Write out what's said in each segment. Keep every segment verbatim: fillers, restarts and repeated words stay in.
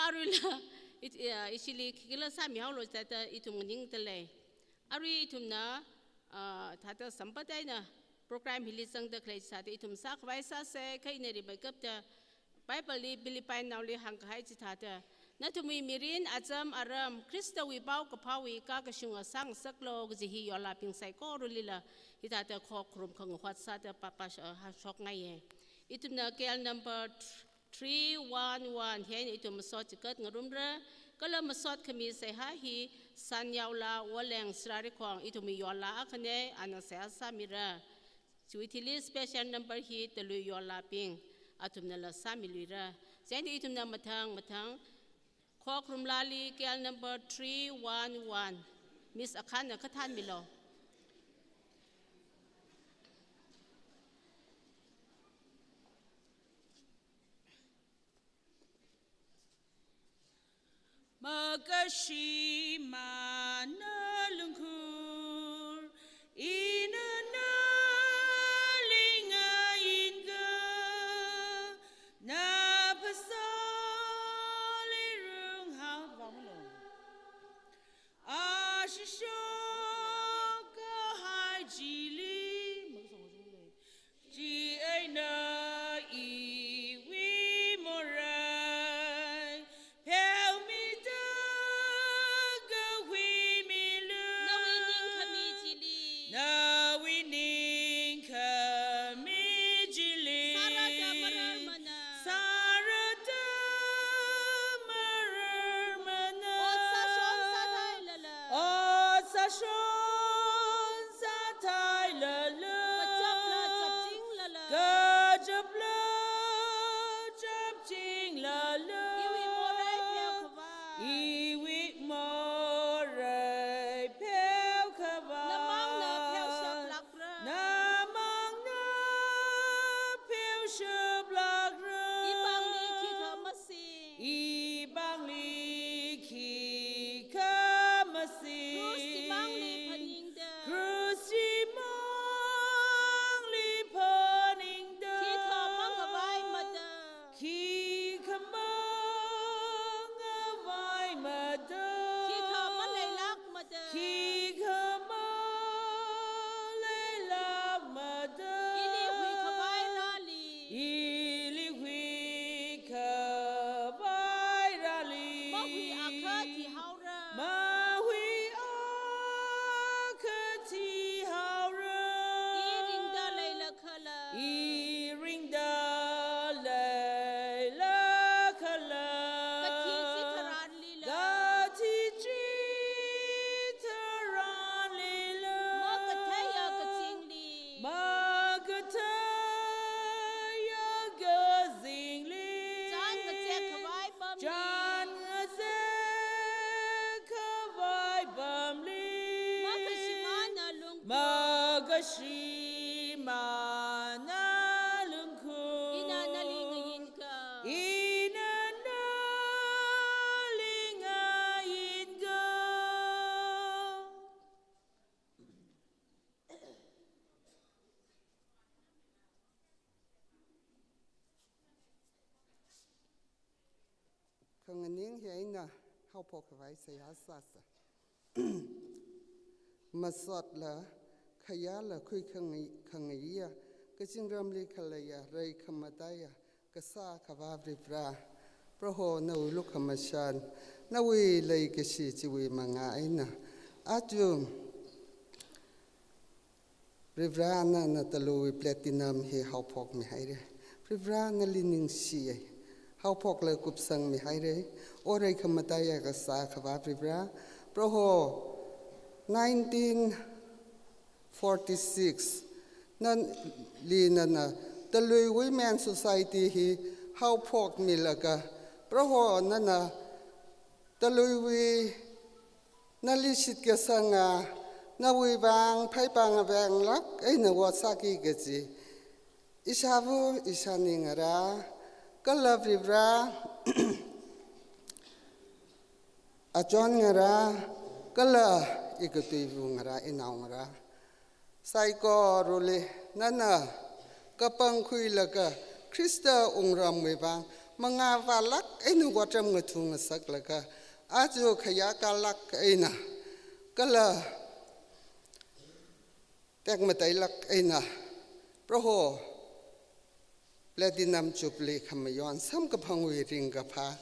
Aruila, it-, ah, ishili khikhala sāmihaolo chithāda ithum nganingda lei. Arui ithumna, ah, thāda samphangda eina program hili zangda khalei chithāda ithum sākhavai sāsa, kha ina rimeikapta Bible li Philippianaoli hāngkahai chithāda, nathumwui mirin acham aram, Khristawui paokaphāwui kakashunga sāngasaklo kaji hi yorlabing saikoralila hithāda khokharum khangahot sāda papa sh-, ah, hāngshokngaiya. Ithumna K L number three one one, hi eina ithum masot chigat ngarumra, kala masot khami seihā hi Sanyaola Woleng Sirarikhong ithumwui yorla akhana, ana seihā sāmira. Chiwui thili special number hi Talui yorlabing, athumnala sāmiluira. Chieina ithumna mathang mathang, khokharumlali K L number three one one, Miss Akhanna kathānmilo. Makashimana lungkhur, ina nali ngayinga, na phasāli runghao. Vāmano. Ashishok kahai chili. Chieina iwui morei pheomida kahuimilu. Nawui ningkhami chili. Nawui ningkhami chili. Sārada mararmana. Sārada mararmana. Ot sāshon sāthailala. Ot sāshon sāthailala. Kachapla chapchinglala. Kachapla chapchinglala. Iwui morei pheokhavai. Iwui morei pheokhavai. Namangna pheoshaplakra. Namangna pheoshaplakra. Ipāngli khikha masing. Ipāngli khikha masing. Krush chimangli phaningda. Krush chimangli phaningda. Khikha mangkhavai mada. Khikha mangkhavai mada. Khikha maleilak mada. Khikha maleilak mada. Ili huikhavai rāli. Ili huikhavai rāli. Mahui akha thihaora. Mahui akha thihaora. I ringda leilakhala. I ringda leilakhala. Kathi chitharanlila. Kathi chitharanlila. Makatheiya kazingli. Makatheiya kazingli. Chān ngazek khavai pamli. Chān ngazek khavai pamli. Makashimana lungkhur. Makashimana lungkhur. Ina nali ngayinga. Ina nali ngayinga. Khanganing hi eina haophok khavai seihā sāsa. Masotla, khayāla khuikhangai-, khangaiya, kazingramli khaleiya, reikhamataiya, Kasā Akhava Varivara, Proho nawui lukhamashan, nawui leikashi chiwui mangā eina. Aja Varivara nana Taluiwui platinum hi haophokmihaira. Varivara nali ningshiya. Haophokla kupsangmihaira. O reikhamataiya Kasā Akhava Varivara, Proho nineteen forty-six, nali nana Talui Women Society hi haophokmilaga, Proho nana Taluiwui nali shitkasanga, nawui vang phaipāng avenglāk eina ot sāki kaji ishāva ishāni ngarā, kala Varivara, achon ngarā, kala ikathuiva ngarā, inao ngarā saikorali nana kapangkhuilaga Khrista wungramwui vang mangāvālāk eina otram ngathungasaklaga, aja khayākalāk eina, kala tekmatailāk eina, Proho, Platinum Jubilee khamayon samkaphangwui ringkaphā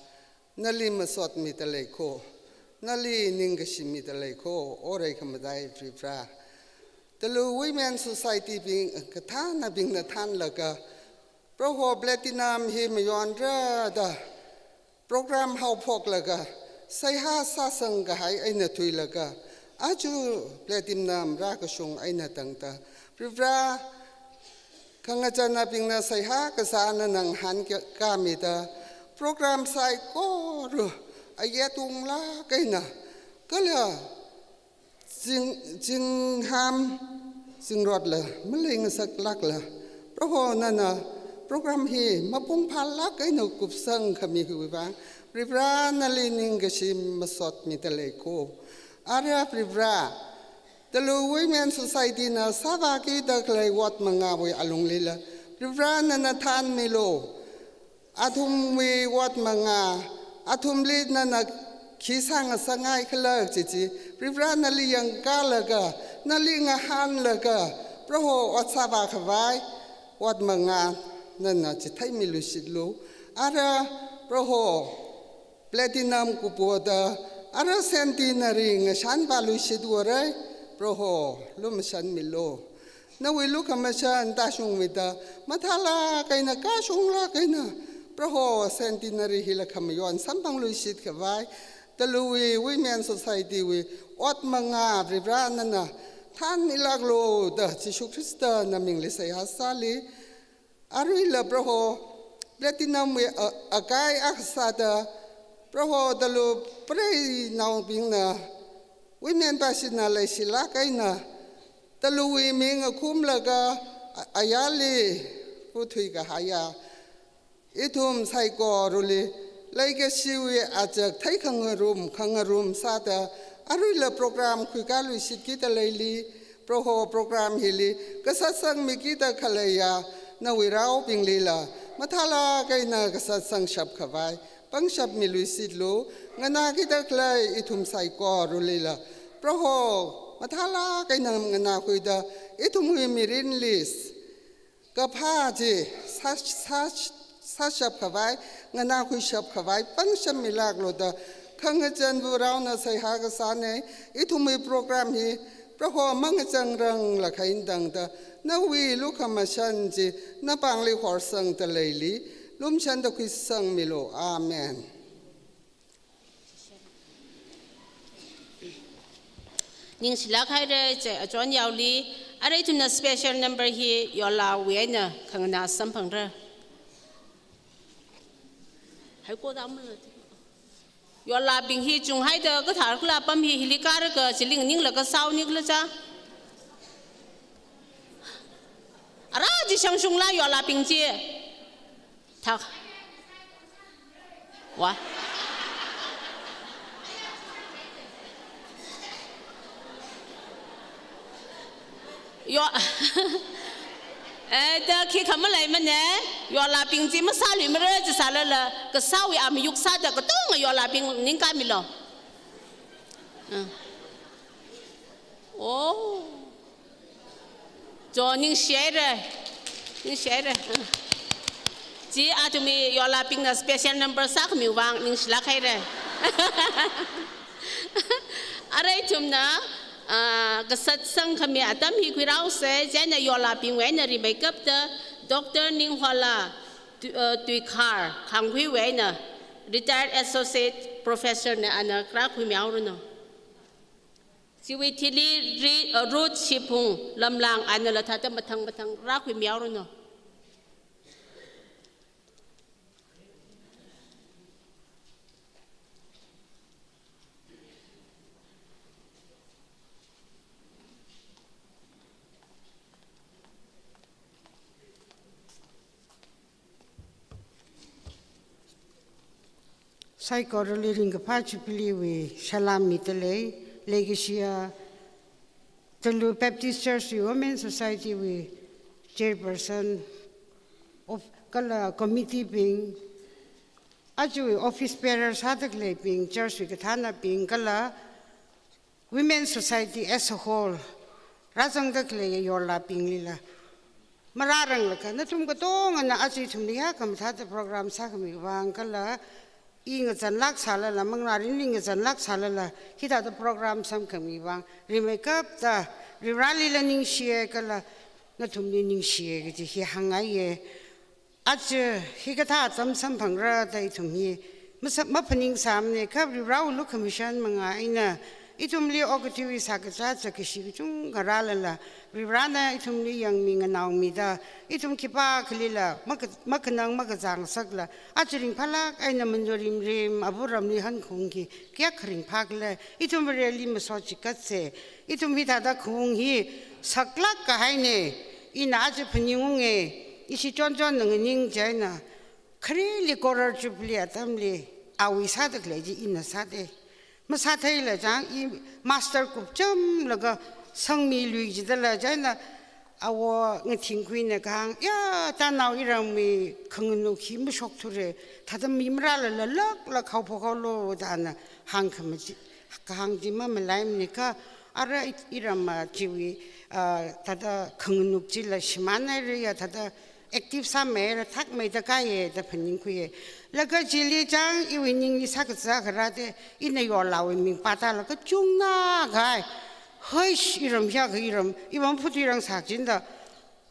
nali masotmida lei kho, nali ningkashi mida lei kho, ora khamatai Varivara. Talu Women Society bing, kathānabingna thānlaga, Proho, Platinum hi mayonra da program haophoklaga, seihā sāsangkahai eina thuilaga, aja Platinum rākashung eina tangda, Varivara, khangachannabingna seihā kasā nana ngahānkāmida, program saikora ayet unglāk eina, kala zing, zingham zingrotla maleingasaklākla, Proho, nana program hi mapung phālāk eina kupsangkhami hiwui vang, Varivara, nali ningkashi masotmida lei kho. Ara Varivara, Talu Women Society na sāvākida khalei ward mangāwui alunglila, Varivara, nana thānmilu. Athumwui ward mangā, athumli nana khi sāngasakngai khala chi chi, Varivara, nali yangkālaga, nali ngahānlaga, Proho, ot sāvākhavai ward mangā nana chitheimiluishitlu. Ara Proho, Platinum kupo da, ara centenary ngashanvāluishit ora, Proho, lumashanmilu. Nawui lukhamashan tāshungmida, mathālāk eina, kashunglāk eina, Proho, centenary hila khamayon samphangluishitkhavai, Taluwui Women Society wui ot mangā Varivara nana thānmilāklu da Jishu Khrista namingli seihā sāli. Aruila Proho, Platinum wui a, akai akha sāda, Proho, Talu preinaobingna, women pasina leishilāk eina, Taluwui ming akhumlaga, a, ayarli puthuikahaiya ithum saikorali leikashiwui achak theikhangarum, khangarum sāda, aruila program khuikāluishitkida leili, Proho, program hili kasatsangmikida khaleiya nawui raobinglila mathālāk eina kasatsangshapkhavai pangshapmiluishitlu. Nganākida khalei ithum saikoralila, Proho, mathālāk eina nganākhuida ithumwui mirinli kaphā chi sā, sā, sāshapkhavai, nganākhuishapkhavai pangshapmilāklu da khangachan Varena seihā kasāna. Ithumwui program hi, Proho, mangachangrangla khain tangda, nawui lukhamashan chi napāngli horsangda leili, lumashanda khuisangmilu. Amen. Ningshilāk haira, chi achon yaoli, ara ithumna special number hi Yolawui eina khanganā samphangra. Haiko da mula. Yolabing hi chunghaida kathar khala pam hi hili karaga chiling ninglaga sāuni khala cha. Ara chi shangshungla Yolabing chi. Thak. Wa. Yo. Eh, da khikha maleimana, Yolabing chi masāluimara chi sālala, kasāwui amayuk sāda katonga Yolabing ningkāmilu. Mm. Oh. Cho, ningshi haira. Ningshi haira. Chi athumwui Yolabingna special number sākhamiwui vang ningshilāk haira. Ara ithumna, ah, kasatsang khami atam hi khuiraosa, chieina Yolabingwui eina rimeikapta Doctor Ninghola Tui-, ah, Tuikhar, Khangkhuiwui eina Retired Associate Professor na ana rākhuimihaoranu. Chiwui thili Ri-, uh, Ruth Shiphung Lamlang anala thāda mathang mathang rākhuimihaoranu. Saikorali ringkaphā Jubilee wui salam mida lei, leikashiya Talu Baptist Church wui Women Society wui chairperson of kala committee bing, Aja office bearer sāda khaleibing, church wui kathānabing kala Women Society as a whole, rāzangda khalei yorlābinglila marāranglakha, nathum katongana aja ithumli hiyākha mathāda program sākhami vang kala, i ngazanlāk sālala, manglārinli ngazanlāk sālala, hithāda program samkhami vang rimeikapta Varivarālila ningshiya kala nathumli ningshiya kaji hi hāngngaiya. Aja hikathā atam samphangra da ithum hi masa-, maphaningsāmana, kha Varivarāwui lukhamashan manga eina ithumli okathuiwui sākazā chakashi kachungkha rālala, Varivarāna ithumli yangmi nganaomida, ithum khipākhalila maka-, makhanang makazāngasakla, aja ringphālāk eina manurimrim abu ramli hankhaung hi kayākha ringphākhala, ithum Vareli masochikatsa, ithum hithāda khaung hi saklāk kahaina, ina aja phaningunga, ishi chonchonna nganing chieina, khareli Coral Jubilee atamli awui sāda khalei chi ina sāda. Masātheila chang, i master kupchamlaga sangmilui jidala chieina, awo ngathingkhuina kahāng, ya, tanao iramwui khanganuk hi mashokthura, thāda mi marālala laklāk haophok haolu da ana hāngkhama chi, kahāng chi mamalaimana, kha ara i-, iram, ah, chiwui, ah, thāda khanganuk chila shimānhaira ya, thāda active sāmeira, thakmeida kāya da phaningkhuiya. Laga chili chang iwui ningli sākazā kharā da, ina yorlāwui ming pātālaga chungna kahai. Huish, iram hiyākha iram, iva maphutuirang sāchinda.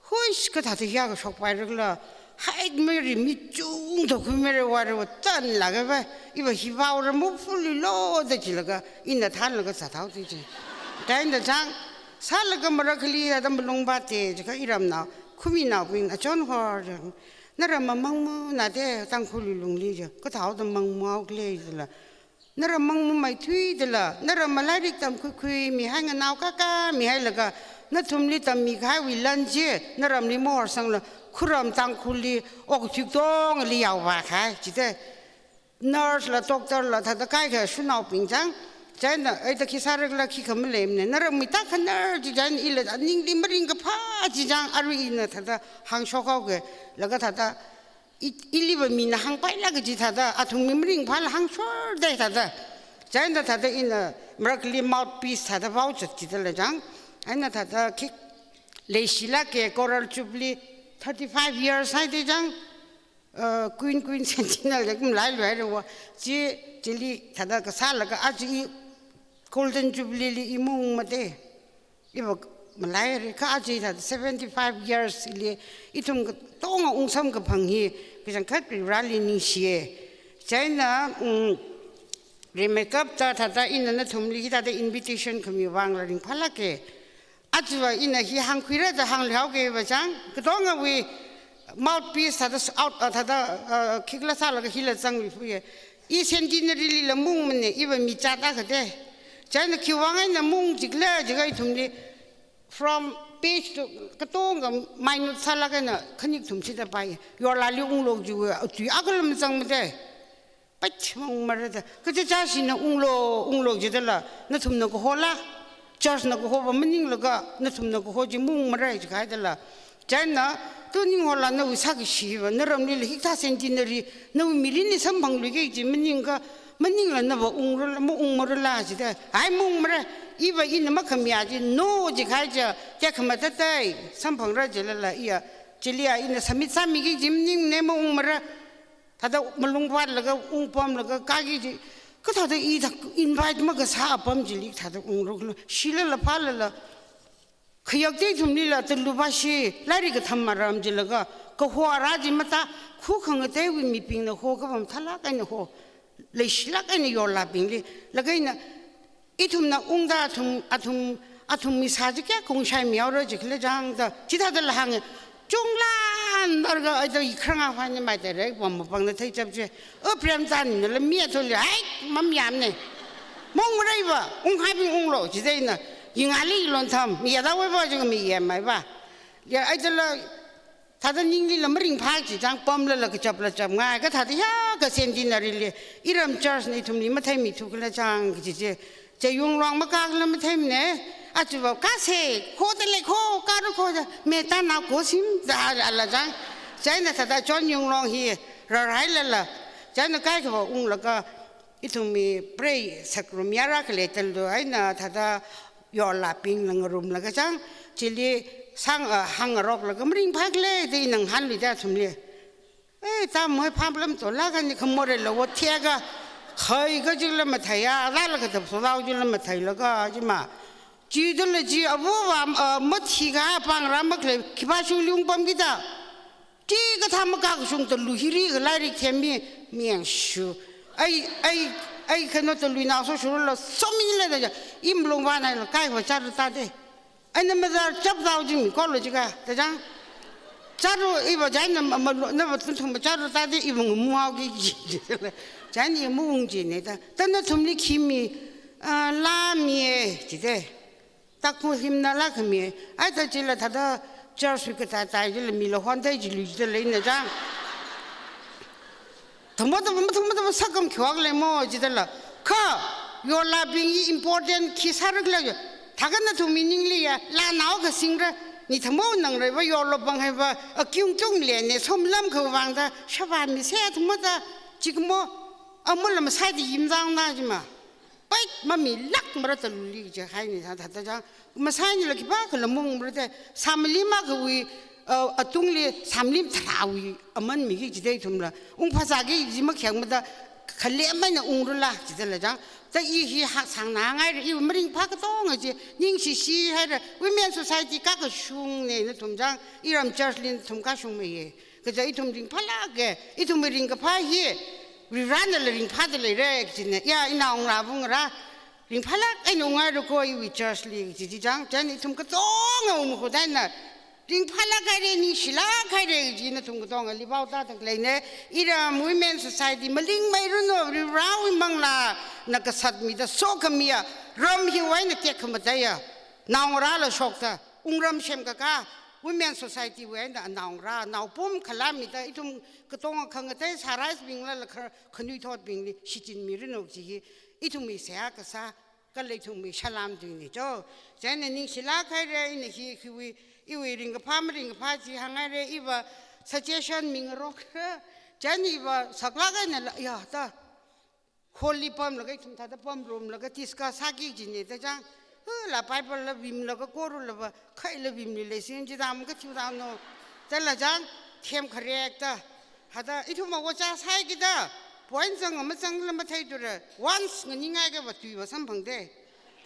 Huish, kathāda hiyākha shokpairakhala. Haikmeri, mi chungda khuimeri, vāra vātanlāka va. Iva hi vāra maphuiluilu da jilaga, ina thānlaga sāthaoda chi. Chieina chang, sālaga marakhali thāda malung vāta, jiakha iramnao, khuminaobing achon hor chang, naramva mangmana da, Tangkhulwui lungli chi, kathāda mangmahaokhala jila. Naram mangmameithuidala, naramva lairik tamkhuikhui, mihai nganao kakā mihailaga, nathumli tammikahaiwui lan chi naramli mahorsangla, khuram Tangkhulli okathui katongali yaovākahai, chithāda nurse la, doctor la, thāda kaikha shuinaobing chang, chieina, eida khi sārakhala khikha maleimana, naramwui tākhanar chi chang, ila aningli maringkaphā chi chang, arui ina thāda hāngshokhaoka, laga thāda, i-, iliva mina hāngpailāk kaji thāda, athumwui maringphāla hāngshorda thāda. Chieina thāda ina marakhali mouthpiece thāda vaochat jidala chang. Eina thāda khi leishilāka, Coral Jubilee thirty-five years haida chang. Uh, Queen, Queen Centenary da kum lailuihaira va. Chi, chili thāda kasālaga aja i Golden Jubilee li i maungmada. Iva malaira, kha aja thāda seventy-five years li ithum katonga ungsamkaphang hi kachangkhat Varivarāli ningshiya. Chieina, um, rimeikapta thāda ina nathumli hithāda invitation khami vangla ringphālāka. Ajava ina hi hāngkhuira da hāngluihaoka va chang, katongawui mouthpiece thāda s-, out, uh, thāda, uh, khikhala sālaga hila zangluiphuiya. I centenary lila maungmana, iva mi chāda kha da. Chieina khiwuivang eina maung jikhala jiakha ithumli from page to katonga minute sālaga eina khanik thumshida pai. Yorlāli unglu jiakha tui akhala mazangmada. Pach maungmara da. Kachichāshina unglu, unglu jidala, nathumna kahola. Church na kahova maninglaga, nathumna kaho chi maungmara jikhaidala. Chieina, tu ninghola nawui sākashiva, naramlila hikathā centenary, nawui mirinli samphangluiki kaji maningakha, maningla nava ungrala, maungmarala jida. Ai maungmara, iva ina makhamayā chi, no jikhai chi, tekhamatata, samphangra jilala iya. Chiliya ina submit sāmiki kaji maningmana, maungmara. Thāda malung vātlaga ungpamlaga kāki kaji, kathāda i thak invite makasā apam chili thāda ungruklu, shilala phālala. Khayakte ithumlila talu vāshi, lairik katham maram jilaga, kaho ara chi matā, khu khangateiwui mibingna ho, kapam thālāk eina ho, leishilāk eina yorlābingli, laga ina ithumna ungda athum, athum, athumwui sā chi kayākha ungshaimihaora jikhala chang da, chithādala hānga, chunglan darga aida i kharanga hwani maida rek pam mapangna theichap chi. O Premchandanala mi athumli, hai, mamayāmana. Maungmara iva, unghaibing unglu, jida ina, yingāli ilon tham, mi yadawai va jing mi yamai va. Ya aidala, thāda ninglila maringphā chi chang pamlala kachapla chapngai, kathāda hiyākha centenary li, iram church na ithumli matheimithu khala chang kaji chi, chi yunglong makakhala matheimana, achuva kase, khodalei kho, karu kho, da, me tanao kosim, da, ala chang. Chieina thāda chon yunglong hi, rarhailala, Chieina kaikhava unglaga ithumwui prei sakrum yara khalei taldo eina thāda yorlabingla ngarumlaga chang, chili sang, ah, hāngngaroklaga maringphākhala da ina ngahānluida athumli. Eh, tam hoi pham lam tola kani khamore la wo thiaga, khai kajila matheiya, lala kathap solau jila matheilaga, jima. Chithāla chi awo wa, ah, mathikha pāngra makhalei, khipā shuli ungpamkida. Chi kathā makakashung talui hili kha lairik themmi, miang shu. Ai, ai, ai, khano talui naoso shurula, somi leida ja, imlung vānaila, kaikhava chara tāde. Eina mazar chap dao jing mi kolo jiakha, da chang. Charu iva chieina ma, ma, nava nathum charu tāde iva ngamu haoki ji. Chieina iva maung jine da. Da nathumli khi mi, ah, laa miye, jide. Takhu himna laa khami. Ai da chila thāda church wui kathā thā jila mila hon thei jilui jida leina chang. Thamo thamo thamo thamo sakam khiwak lemo jidala. Kha, yorlabing hi important khi sārakhala yo. Thākha nathumwui ningli ya, laa nao kasingra, ni thamo nangraiva yorlo panghaiva, akyung tung lene, somlam khavang da, shava mi se thamo da, chikmo, amul lam sai di yim dang na jima. Pait, mamilakmara talui jihaini thā, thā, thā chang. Masainila khipākhala maungmara te, samli makhawui, uh, atungli samli tharāwui aman miki jide ithumla. Ungphāsā ki ji makhyang mada, khalem eina ungrala jidala chang. Da i hi hak sāngnāngaira, i maringphā katonga chi, ningshishi haira, Women Society kakashungna nathum chang, iram church li nathum kashungmeiye. Kaja ithum ringphālāke, ithum ringkaphā hi, Varivarānala ringphāda leire, kajina, ya, inaongarā avungarā, ringphālāk eina ungngaira ko iwui church li, kaji chi chang, chieina ithum katonga ungkhuda eina, ringphālāk haire, ningshilāk haire, kaji nathum katongali pao tāda leine, iram Women Society malingmeiranu, Varivarāwui manglāna kasatmida, sokhamiya, ram hiwui eina tekhamataiya, naongarāla shokta, wungram semkaka, Women Society wui eina naongarā, naopum khalāmida, ithum katonga khangatei sāraibingla, la kha-, khanuithotbingli shichinmiranu kaji hi, ithumwui seihā kasā, kala ithumwui salām tuini cho. Chieina ningshilāk haire, ina hi, hiwui, iwui ringkaphā maringkaphā chi hānghaire, iva suggestion mingarok. Chieina iva saklāk einala, ya, da. Hall li pamlaga ithum thāda pamrumlaga discuss sāki jine da chang. Hu, la Bible la vimlaga korulaga, khaila vimli leisin jidam kathiu dam no. Dala chang, them kharek da. Hada ithum ma wacha saikida. Point zang ma zangla matheithura. Once nganingai kava tuiva samphangde.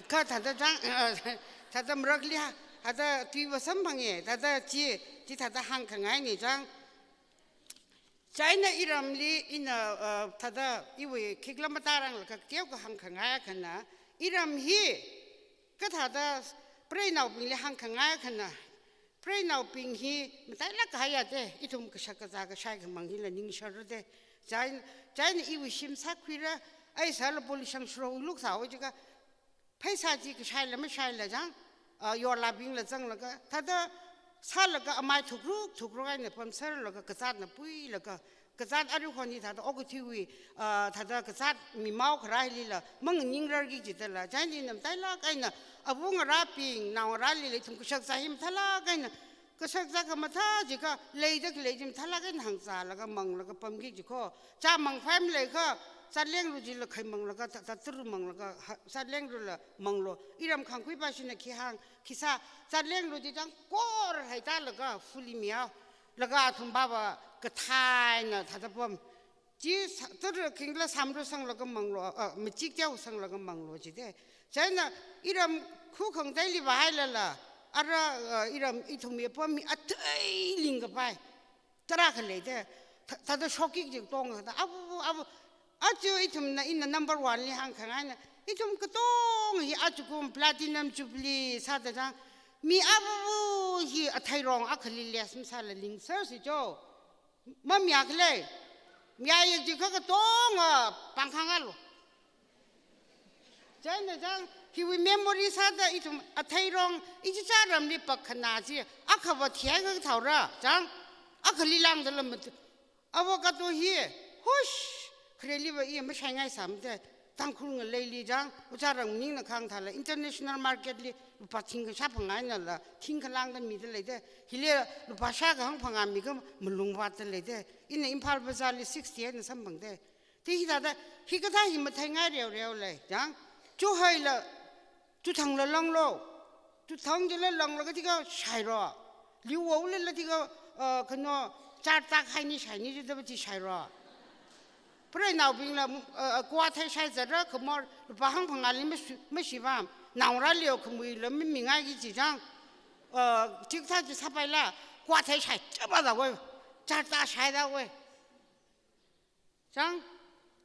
Kha thāda chang, thāda marakli ha, hada tuiva samphange. Thāda chi, chi thāda hāngkhangaini chang. Chieina iramli ina, uh, thāda iwui khikla matarang la kateokha hāngkhangai akhana, iram hi kathāda preinaobingli hāngkhangai akhana, preinaobing hi matailāk kahai yade, ithum kashak kazā kashai khamang hila ningsharde. Chieina, chieina iwui shim sākhuira, ai sāla polishang shro luk sāo jiakha, pheisā chi kashaila mashaila chang, ah, yorlabingla zanglaga, thāda sālaga amai thukruk, thukruk eina pamserlaga, kazātna puilaga, kazāt arukhon hi thāda okathuiwui, ah, thāda kazāt mimao kharā hilila, manganingrarki jidala, chieina matailāk eina, avungarābing, naongarālila ithum kashak zā hi mathālāk eina, kashak zā khamathā jiakha, leida khalei chi mathālāk eina hāngzālaga manglaga pamki jikho. Cha mangphai maleiakha, zatlenglu jila khai manglaga, ta, ta turu manglaga, ha, zatlenglu la manglo. Iram khangkhui pashina khi hāng, khi sā, zatlenglu ji chang kor hai tālaga, fuli miao. Laga athum baba kathāina thāda pam. Chi sa-, tara khingla samru sanglaga manglo, ah, machik teo sanglaga manglo jide. Chieina iram khu khangateili vāhailala, ara, ah, iram ithumwui apam hi athei lingkapai. Tara khalei de, tha-, thāda shokki jing tong thāda, abu, abu, aja ithumna ina number one li hāngkhangaina, ithum katong hi ajakum platinum jubilee sāda chang, mi abu hi atheirong akhali lesson sāla lingser si cho. Mamya khalei. Mya yek jiakha katonga pangkhangalo. Chieina chang, hiwui memory sāda ithum atheirong, ichicha ramli pakkhana chi, akhava thiakha thaora, chang, akhali langdala mat-, avocado hi, hush, khareli va i mashaingai samde, Tangkhul ngaleili chang, ucha rang ningna khang thala, international market li, lupā thingkha shāphangā einala, thingkha langda mida leide, hili lupā shākha hangphangā mikha malung vātda leide, ina Imphal Bazar li sixty eina samphangde. Ti hithāda, hikathā hi matheingai reoreo lei, chang. Chuhaila, chuthangla langlo. Chuthang chila langlaga thikha shairo. Liuwolala thikha, uh, kano, chartak haini shaini chida bachi shairo. Preinaobingla, uh, kwa thei shai zara, khamor, lupā hangphangāli mashi-, mashivam. Naongarāli o khamuila mamingai kaji chang. Uh, chikathā chi sāpaila, kwa thei shai, chapa da wei. Chartak shai da wei. Chang,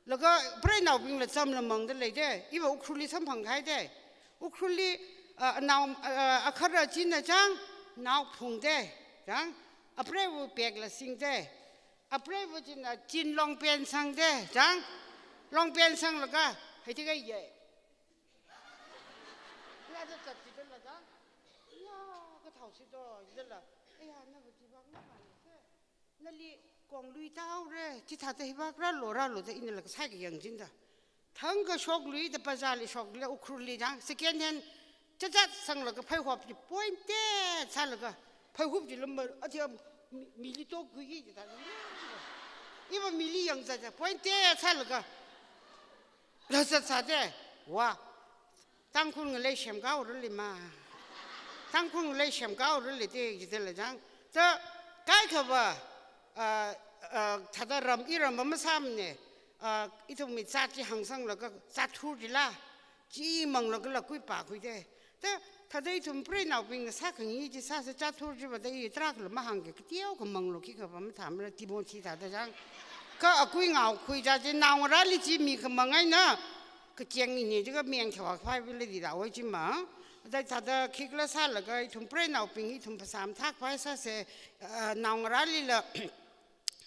laga preinaobingla chamla mangda lei de, iva Ukhrulli samphang kahai de. Ukhrulli, ah, nao, ah, akhara china chang, nao phung de, chang, apreiva pekla sing de, apreiva china chin longpen sang de, chang, longpen sanglaga, hei thikha ye. Lada chat chida la chang, ya, kathao si do, chida la, aya, na va chi bang na ma ni se. Nali konglui tāhaora, chithāda hivāk rālo, rālo da inala kasai kayang chinda. Thangkha shokluida bazarli shokla Ukhrulli chang, second hand, chachat sanglaga pheihop chi point ten sālaga, pheihup chila ma, athia mi, mili tokhuiki chida. Iva mili yangzat, point ten sālaga. Lazat sāde, wa. Tangkhul ngalei semkāhaora lei ma. Tangkhul ngalei semkāhaora lei de, jidala chang. Ta, kaikhava, ah, ah, thāda ram iram masāmane, ah, ithumwui zat chi hāngsanglaga, zat thur chila, chi manglagala kuipā khui de. Ta, thāda ithum preinaobingna sākhangai chi sāsa zat thur chiva da i tarākhala mahāngki, kateokha manglo khikhava mathāmara Timothy thāda chang. Kha akui ngaokhui zat chi naongarāli chi mi khamang eina, kacheng ini chikha meng thewa phaiwui lei di da wei chi ma. Da thāda khikhala sālaga ithum preinaobing ithum phasā mathākaphā sāsa, ah, naongarālila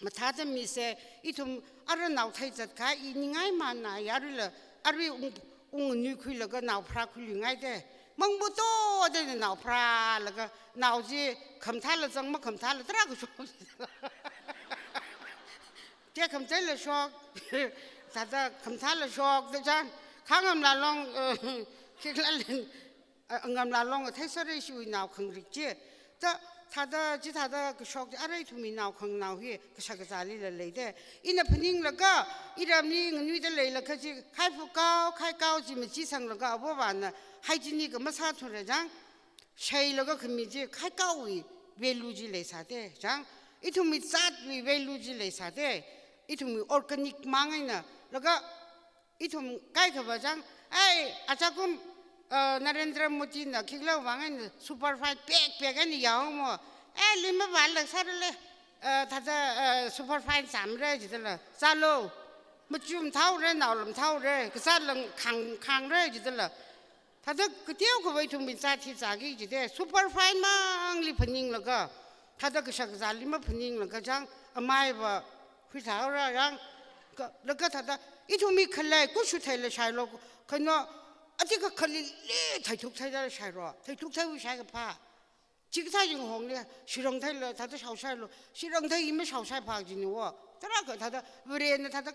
mathāda mise, ithum ara nao theizat kahai i ningai mana, yarila, arui ung, ung nui khuilaga nao pharā khuiluingai de. Mangbu to de nao pharālaga, nao chi khamathāla zang makhamathāla tarākha shok. Te khamatheila shok, thāda khamathāla shok, da chang, khangamla long, eh, khikhala lin, eh, ngamla long, thei sāra ishiwui nao khangrik chi. Ta, thāda, chithāda kashok chi, arui ithumwui nao khanganao hi, kashak kazālila lei de. Ina phaninglaga, iramli nganuida leilakha chi, khai phukao, khaikao chi machi sanglaga, avāvana, hai chini kha masāthura chang, shailaga khami chi, khaikaowui value chi leisā de, chang, ithumwui zatwui value chi leisā de, ithumwui organic mang eina, laga, ithum kaikhava chang, ai, achakum, ah, Narendra Modi na khikhala vang eina superfine pek pek eina yaomo, ai, lima vāla sārale, ah, thāda, ah, superfine zāmara jidala, zālo, machum thaora, naolam thaora, kazātla khang, khangra jidala, thāda kateokha ithumwui zat hi zāki jide, superfine mangli phaninglaga, thāda kashak kazāli maphaninglaga chang, amaiva huithāhaora chang, ka, laga thāda, ithumwui khalei, kushu theila shailo, kano, athikha khalili theithuk theida shairo, theithuk theiwui shaikaphā. Chikathā ying hongli, shirang theila, thāda shaoshailo, shirang thei ima shaoshai phā jini wo. Tarākha thāda, Varena thāda,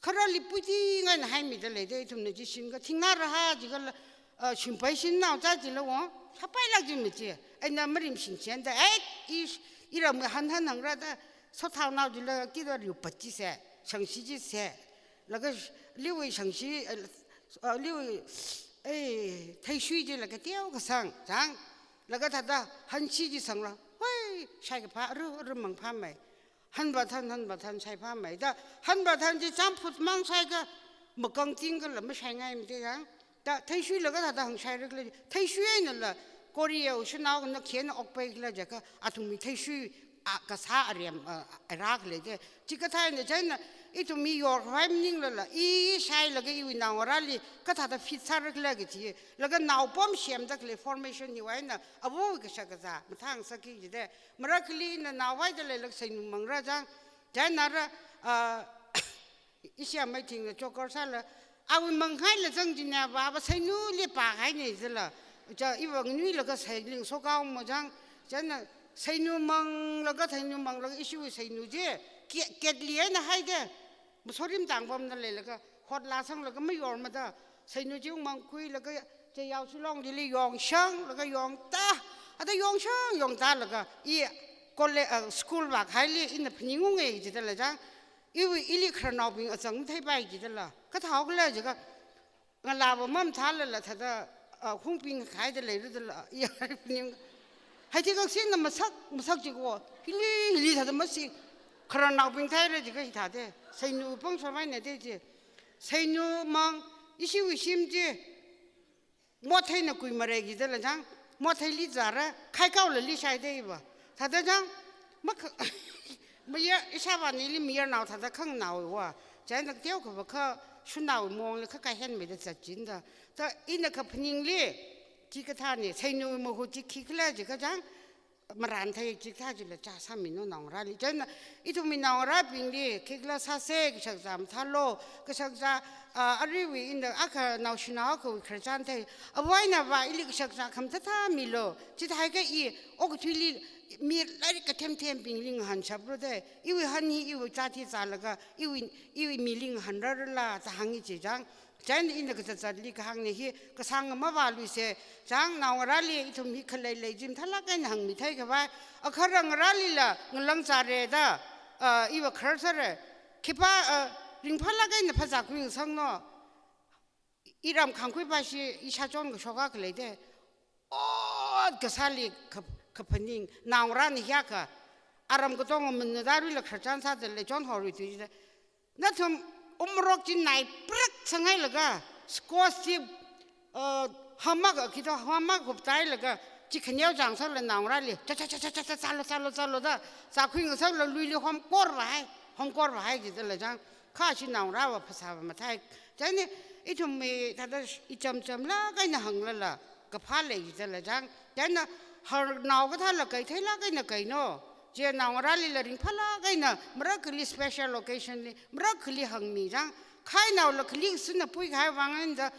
kharali puitingai eina haimida lei de, ithumna chi shinkha, thingnā raha jikhala, ah, shimpai shinnao cha jila wo, shapailak chi machi, eina marim shinchen da, eh, i, iram han han hangra da, sothaonao jila, kida riu pat chi se, shangshi chi se, laga sh-, liwui shangshi, eh, ah, liwui, eh, theishui jila kateo kasang, chang, laga thāda, hanshi chi sangla, hoi, shaikaphā, aru, aru mangphāmei. Hanva than, hanva than, shaiphāmei. Da, hanva than chi champhut mang shaikha, makang tingkhala mashaingaimade yang. Da, theishuilaga thāda hāngshai rikhala, theishui einala, Korea shanao na khena okpai khala jiakha, athumwui theishui, a, kasā arem, a, arak lei de. Chikathā eina chieina, ithumwui yorkhavai maninglala, i shailaga iwui naongarāli, kathāda fit sāra khala kaji, laga nao pom semda khalei formation hiwui eina, avawui kashak kazā, mathāngasakki jide. Marakhali ina naovaida leilak seinu mangra chang. Chieina ara, ah, ishi amei thingna chokor sāla, awui mangngaila chang jinava, ava seinuli pākahaine jila. Cha iva nganuilaga seiling sokaomo chang. Chieina seinu manglaga, seinu manglaga ishiwui seinu chi, ke-, ketli eina haide. Masorim tangpamna leilaga, hotla sanglaga mayormada, seinu chi ungmang khuilaga, chayao shilong dili yongshang, laga yongta, ada yongshang, yongta laga, i kole-, ah, school vākahaili ina phaningunge jidala chang, Iwui ili khararnaobing achang matheipai jidala. Kathāhao khala jiakha, ngalāva mamathālala thāda, ah, hungbing khaida leirudala, iya ning. Haithei kaksina masak, masak jiko, hili, hili thāda masi, khararnaobing theira jiakha hithāda. Seinu pangshap eina da ji. Seinu mang, ishiwui shim ji. Motheina kuimarei jidala chang, motheili zāra, khaikaola leishaida iva. Thāda chang, mak-, maya, ishāvāna ili mayarnao thāda khanganao iva. Chieina kateokha va kha, shanao mongli kha kaihenmeida zatchinda. Thā ina kaphaningli, chikathāna, seinu mahut chi khikhala jiakha chang, marān thei chikathā chila chāsāmino naongarāli. Chieina ithumwui naongarābingli, khikhala sāsa, kashakazā mathālu, kashakazā, ah, aruiwui ina akha naoshinao akhawui khararchan thei. Avā eina avā ili kashakazā khamathāthā milu. Chithākha i, okathuili mi lairik kathemthembingli ngahānshaplu da. Iwui han hi, iwui zat hi zālaga, iwui, iwui mili ngahānrarala, da hāngi chi chang. Chieina ina kazatzatli kahāngna hi, kasāng mavāluisa, chang naongarāli ithum hi khalei lei chi mathālāk eina hāngmithei khavai, akha ngarālila ngalang zāra da, ah, iva kharar sāra, khipā, ah, ringphālāk eina phāzākhui ngasakno, iram khangkhui pashi, ishā chon kashok akha leida, ot kasāli kha-, kaphaning, naongarāna hiyākha, aram katonga manada aruila khararchan sāda lei chon horui tui jida. Nathum umrok chi nai prak sanghailaga, squash chi, uh, hamak a khito, hamak huptailaga, chi khaneo chang sāla naongarāli, cha cha cha cha cha cha, zālu, zālu, zālu da, zākhui ngasakla luili homkor vāhai, homkor vāhai jidala chang, kha chi naongarāva phasā va mathei. Chieina ithumwui thāda ichamchamlāk eina hānglala, kaphā lei jidala chang. Chieina harnao kathāla kai theilāk eina kaino. Chi naongarālila ringphālāk eina, marakhali special occasionli, marakhali hāngmi chang. Khainaola khali suna pui kahai vang eina da,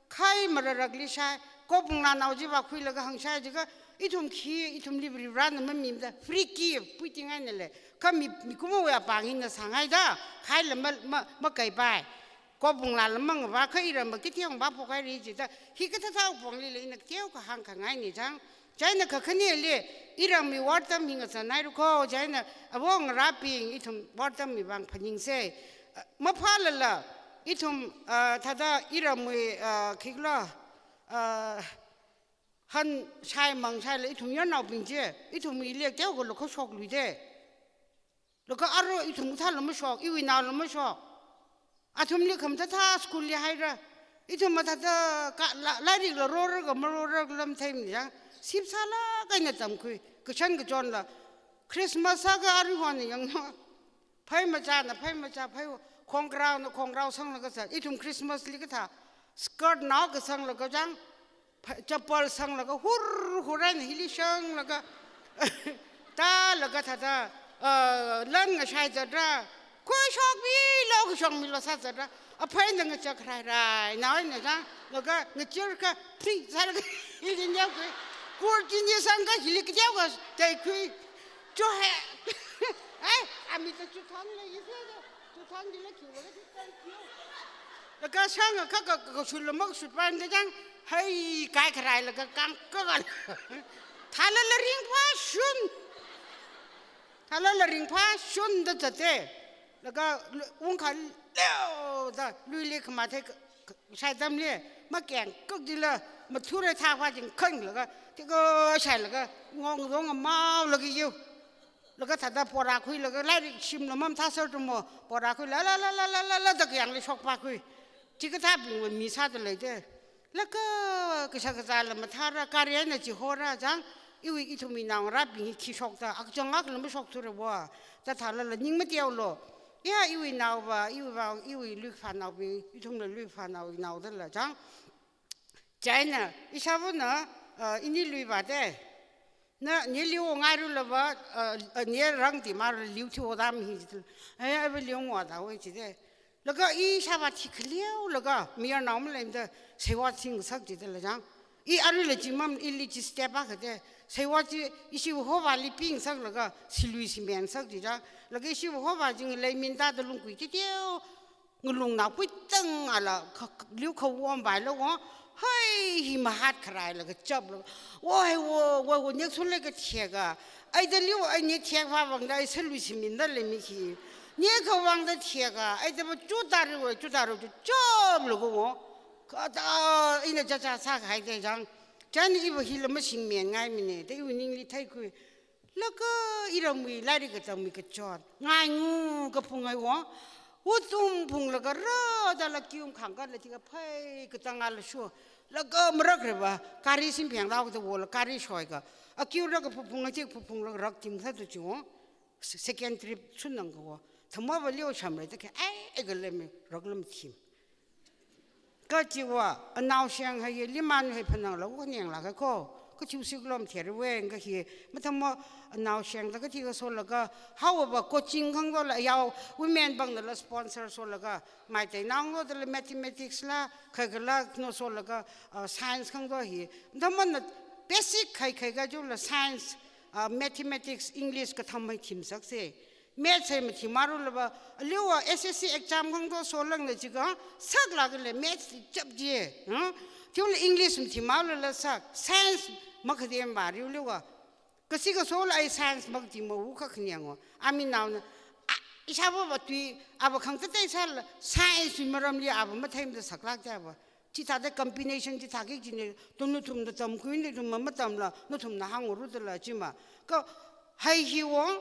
khai mararakli shai, kobunglānao chi vākhuilaga hāngshai jiakha, ithum khi, ithumli Varivarāna mamimida, free gift, puiting eina lei. Kha mi, mikumowui apāng hina sāngaida, khaila ma, ma, makaipai. Kobunglāla mangavā kha iramva kithiyang vāphok haira jida, hi kathāthā ponglila ina kateokha hāngkhangaina chang. Chieina kakhaneli, iramwui wortam hi ngazanhairu kho, chieina avo ngarābing ithum wortam hi vang phaningsei. Maphālala, ithum, ah, thāda iramwui, ah, khikhala, ah, han shai mang shaila ithum yarnaobing chi, ithumwui ili kateokha lokho shokluida. Laga aro ithum kathāla mashok, iwui naola mashok. Athumli khamathāthā schoolli haira. Ithum mathāthā ka, la, lairikla rorarga marorarga lam theimida chang. Sip sālāk eina tamkhui. Kashan kachonla. Christmas sāga aruihon yangno. Phei machāna phei machā, phei khongraona khongrao sanglaga zat. Ithum Christmasli kathā. Skirt nao kasanglaga chang. Pha-, chappal sanglaga hur hur eina hili shanglaga, tālaga thāda, ah, lan ngashai zatra, khuishokmilu, khuishokmilu sā zatra, apheina ngachak rairai, naoina zanglaga ngachirkha, thi, sālaga hili neokhui, kur chini sangkha hili kateokha, teikhui, cho he, ai, amita chu thang le, yisla, chu thang dila khiu, laga, thank you. Laga shang ka, ka, ka, kashut lamak shut pan da chang, hai, kai kharailaga kang ka, ka. Thalala ringphā shun. Thalala ringphā shun da zata. Laga lu-, ungkha leo da, luili khamathei ka, ka, shai tamli, makeng kak dila, mathura thāphā jing khanglaga, tika shailaga, ngong zong amaolaga yu. Laga thāda pora khuilaga lairik shimla mamathāser tumo, pora khuila, la, la, la, da kayāngli shokpa khui. Chikathābingva mi sāda leida. Laga kashakazāla mathāra, gari eina chihora chang, iwui ithumwui naongarābing hi khi shokta, akchang akla mashokthura va, da thālala ning mateolu. Ya iwui naova, iwui vang, iwui luiphānaobing, ithumla luiphānao, naodala chang. Chieina, ishāvana, ah, ini lui vāda. Na, ne liu ngairulava, ah, ah, ne rang di mara liu thiu dam hi jidala. Ai, ai, va liu ngada wai jida. Laga ishāvā thi khaleolaga, mayarnao maleimada, seiva singsak jidala chang. I aruila chi mam, ili chi step akha da. Seiva chi, ishi hovāli pingsaklaga, silui simensak jida. Laga ishi hovā jing leiminda da lungkui titeo. Ngalungnao puitang ala kha, kha, liu kha wom bai lo wo. Hai, hi mahat kharailaga chaplo. Wo, hai, wo, wo, wo, nek sun le ka thieka. Ai da liu, ai nek thiek va vang da, ai salui siminda leimi khi. Nekhawangda thiakha, ai taba chuta riwui, chuta riwui, chu chomlaga wo. Kata ina chacha sākahai te chang. Chieina iva hila masingmenngaimana, da iwui ningli theikhui. Laga iramwui lairik katamwui kachot. Ngaingu kaphung ai wo. Utum phunglaga rāda la kium khangkatla thika phai katang ala shu. Laga marak reba, gari simpheng dao kata wola gari shoika. Akiu rāka phuphung atik phuphunglaga rak tim kata chi wo. Se-, second trip sunang ka wo. Thamava leo shamrei ta ke, ai, ai ka lemi, rak lam thim. Kachiva, anao sheng hai ye, liman hai phanang la, wo nyang la ka ko. Kachiu sik lom thiar we, nga hi, mathamo anao sheng ta kathi ka solaga, however, coaching khangdo la, yao, women bang la sponsor solaga, maitei nang lo da la mathematics la, khai ka la, no solaga, uh, science khangdo hi. Mathamo na basic khai khai ka jo la science, uh, mathematics, English katham hai thim sak se. Maths hai mathim marulava, aliwa S S C exam khangdo solangna chika, saklaga le maths chap je, ha? Thiula English mathim marula sak, science makadem ba riuliwa. Kasi kasola ai science makadem ma wu kha khanyang wo. Ami naona, a, ishava va tui, ava khangtatei sala, science wui maramli ava matheimada saklak java. Chithāda combination chithāki chine, tum nathumda tamkhuina, ithum mamatamla, nathumna hānguru dala chima. Ka hai hi wo,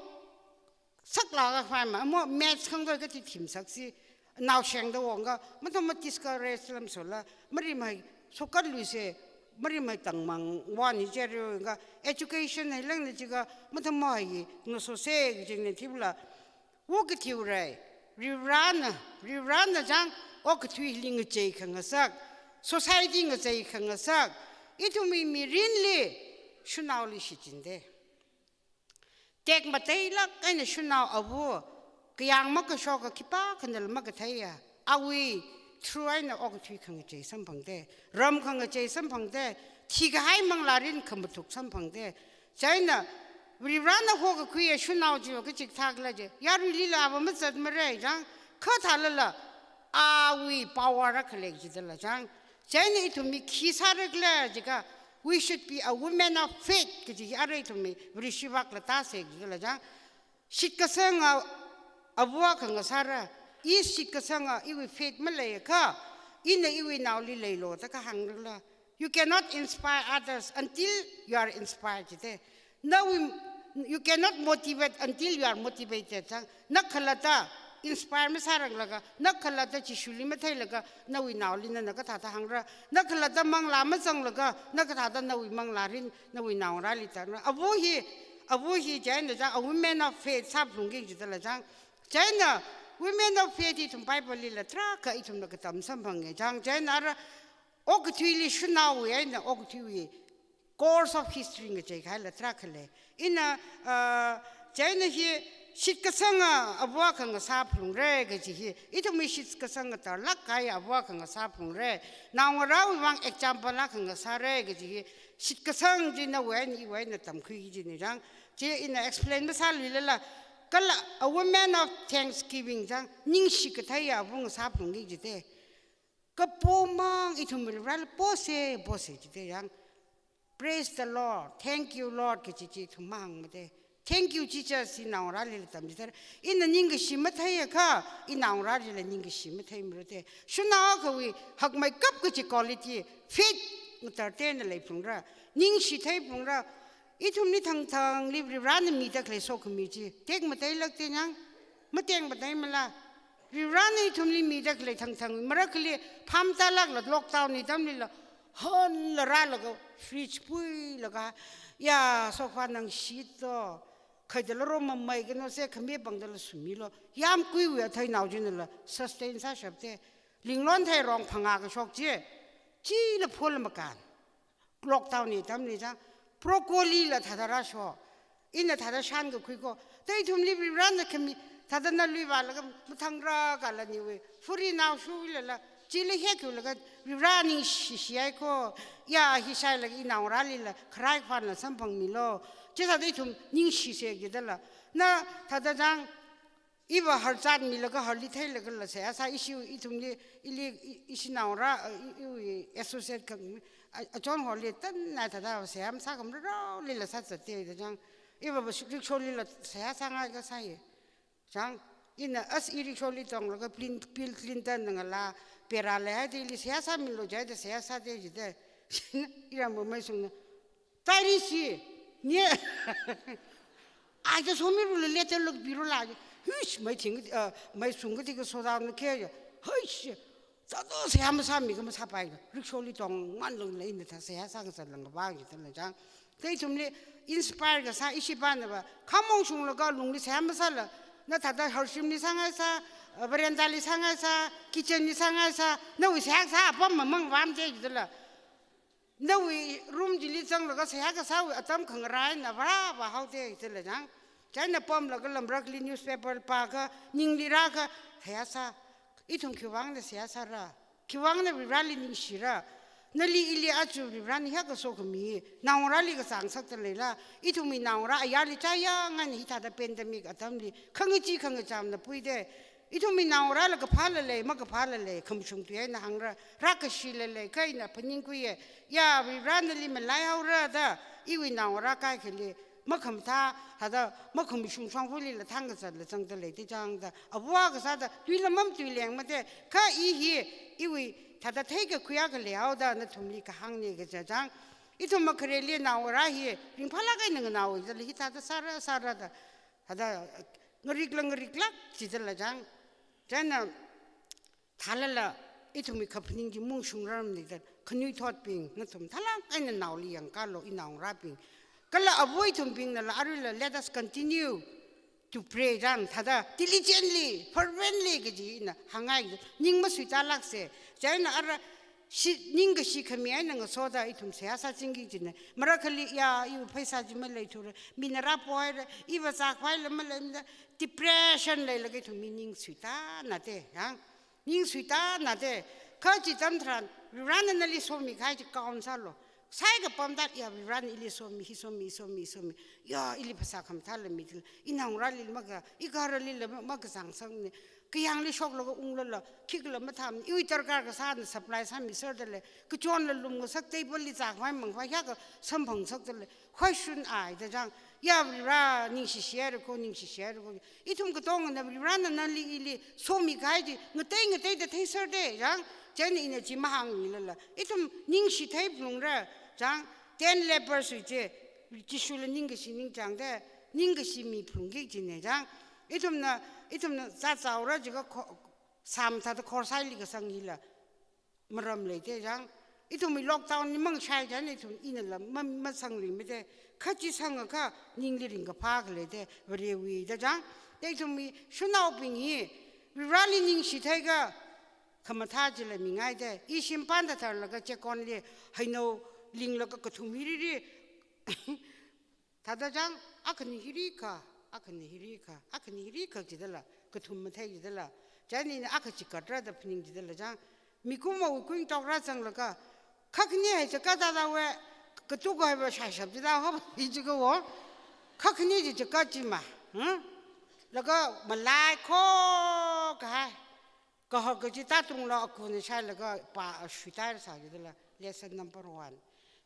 saklaga phai ma, mo maths khangdoi kathi thim saksi, nao shengda wonga, mathama discourage lam sola, marimai, sokat luise, marimai tangmang wani jeriwonga, education hai langna chika, mathama hai, no sose, jingna thibla, wo kathiu rai, riurana, riurana jang, okathui hili ngachei khangasak, society ngachei khangasak, ithumwui mirinli, shunaoli shichinde. Tekmateilak eina shanao avu, kayāng makashoka khipākhanala makatheiya, awui through eina okathui khangachei samphangde, ram khangachei samphangde, thikahai manglārin khamathuk samphangde. Chieina, Varivarana hokakhuiya shanao chiva kachik thākhala je, yaruilila ava mazatmarei jang, kha thālala, awui power akha lei jidala jang. Chieina ithumwui khi sārakhala jikha, we should be a woman of faith kaji hi arui ithumwui Vareshi vak la tāse jidala jang. Shitkasanga avu akha ngasāra, i shitkasanga iwui faith maleiakha, ina iwui naoli leilo da kahāngrakhala. You cannot inspire others until you are inspired jite. Nawui, you cannot motivate until you are motivated. Jang, na khalatta inspire masāranglaga, na khalatta Jishuli matheilaga, nawui naoli nana kathāda hāngra, na khalatta manglā mazanglaga, na kathāda nawui manglārin, nawui naongarāli tāngra. Avu hi, avu hi chieina jang, a woman of faith sāphalungki jidala jang. Chieina, women of faith ithum Bible lila tarākha ithumna katam samphange jang. Chieina ara, okathuili shanaowui eina okathuiwui course of history ngacheikahaila tarākha lei. Ina, ah, chieina hi shitkasanga avu akha ngasāphalungre kaji hi. Ithumwui shitkasanga tarlak kahai avu akha ngasāphalungre. Naongarāwui vang example akha ngasāre kaji hi. Shitkasang chi nawui eina iwui eina tamkhuiki jina jang. Chi ina explain masāluilala. Kala a woman of thanksgiving jang. Ningshi katheiya avu ngasāphalungki jite. Kapomang ithum Varivarali pose, pose jite jang. Praise the Lord. Thank you, Lord, kaji chi ithum mahāngmade. Thank you, Jesus, inaongarālila tamjite. Ina ningkashi matheiakha, inaongarālila ningkashi matheimarate. Shanao akhawui hakmeikap kaji quality, faith ngatartena leiphalungra. Ningshi theiphalungra. Ithumli thangthangli Varivarana mida khalei sokhami chi. Tekmateilakte jang. Matekmateimala. Varivarana ithumli mida khalei thangthang. Marakhali phamtalakla lockdown hi atamlila. Honla rālaga fridge puilaga. Ya, sofa nang shito. Khaidala ro mamai kano se khami pangdala sumilo. Yamkuiwui atheinao chinala. Sustain sāshapte. Linglon theirong phangā kashok chi. Chila phol makan. Lockdown hi atamli jang, broccoli la thāda rāsho. Ina thāda shankakhui ko. Tei ithumli Varivarana khami, thāda na lui vālaga mathangra kala niwui. Furi nao shuilala, chila hekhiulaga, Varivara ningshi shihai ko. Ya hi shailaga inaongarālila, kharai khwanla samphangmilo. Chithāda ithum ningshise kidala. Na thāda jang, iva har zatmilaga harli theilagala seihā sā ishi ithumli, ili, i-, ishinaongarā, i-, iwui associate kang, a, achon holi tanna thāda seihā masākhamraraolila sāzatte da jang. Iva va rickshaw lila seihā sāngai kasāye. Jang, Ina as i rickshaw li tonglaga Bill Clinton na ngala pera leihaida ili seihā sāmilu jihaida seihā sāda jida. Iramwui maishungna, "Tairishi, ne, aja somirula, letter lok pirula." Huish, maithing, uh, maishung katika soda na khe. Huish, zato seihā masāmi ka masāpai. Rickshaw li tongmanlungla ina thā seihā sākazat lāngkhavai jida lei chang. Kha ithumli inspire kasā ishi pāna va, khamong shunglaga lungli seihā masāla, na thāda harshim li sāngaisā, uh, veranda li sāngaisā, kitchen li sāngaisā, nawui seihā kasā apam mamang vam te jida la. Nawui room chili zanglaga seihā kasāwui atam khangarai na vara vahao te jida la chang. China pamlaga lamrakli newspaper pākha, ningli rākha, seihā sā. Ithum khiwuivangna seihā sāra? Khiwuivangna Varivarali ningshira? Nali ili aja Varivarana hiyākha sokhami, naongarāli kazang sakta leila? Ithumwui naongarā ayarli chaya ngan hithāda pandemic atamli khangachee khangachamna puida. Ithumwui naongarāla kaphāla lei, makaphāla lei, khamashung tui eina hāngra, rākashila lei, kha ina phaningkhuiya. Ya, Varivara nali malaihaora da, iwui naongarā kaikhali makhamathā, thāda makhamashung shongfali la thangkazatla zangda leida chang da. Ava kasāda tuila mamatuileng mate, kha i hi, iwui thāda theikakhui akha leihaoda nathumli kahāngna kaja chang. Ithum makhareli naongarā hi ringphālāk eina nganaowa jida lei, hithāda sāra sāra da. Thāda ngarikla ngariklāk jida la chang. China thālala ithumwui kaphaning chi mungshungrarmana da, khanuithotbing, nathum thālāk eina naoli yangkalo, inaongarābing. Kala ava ithumbingnala aruila, let us continue to pray chang, thāda diligently, fervently kaji ina hāngngai, ning masuitālāksa. China ara shi, ningkashi khami eina ngasoda ithum seihā sāchingki jina. Marakhali ya, iwui pheisā chi maleithura, mina rāpoira, iva zākhavai la maleimada, depression leilaga ithum mi ning suitāna te, ya. Ning suitāna te, kha chi tam tharan, Varivarana nali somikahai chi count sālu. Saikapam thāda ya, Varivarana ili somi, hi somi, hi somi, hi somi. Ya, ili phasā khamathāla mida, inaongarāli maka, igaharali la ma, makazang sangna. Kayāngli shoklaga unglala, khikhala mathāmana, iwui darkar kasāna supply sāmiserda lei. Kachonla lumngasak, table li zākhavai mangkhavai hiyākha samphang sakta lei. Khuishun ai da chang, ya Varivara ningshishihaira ko, ningshishihaira ko. Ithum katongana Varivarana nali ili somikahai chi ngatei ngateida theiserda chang, china ina chi mahāngmilala, ithum ningshi thei phalungra chang, ten lepers wui chi, Jishula ningkashi ningchāngda, ningkashi mi phalungki kajina chang. Ithumna, ithumna zāzaora jiakha kho, sam thāda khorsaili kasang hila maram leida chang. Ithumwui lockdown li mangshai chang, ithum inala ma, masangri mada. Kha chi sangakha ningli ringkaphā khalei da, Varewui da chang. Da ithumwui shanaobing hi, Varivarali ningshi theiakha, khamathā chila mingaida. I shimpanda tharlaga chekonli, heinao linglaga kathum hiriri. Thāda chang, akhani hirikha, akhani hirikha, akhani hirikha jidala, kathum mathei jidala. China ina akha chikatra da phaning jidala chang. Mikumowui kuingatokra zanglaga, kha khani hai chaka thāda we, katuk haiva shaishap jida ho, hi chikawo. Kha khani chi chaka chima, hmm? Laga malai khokahai. Kahak kaji tātungla akuna shailaga pa, a, shuitāra sā jidala, lesson number one.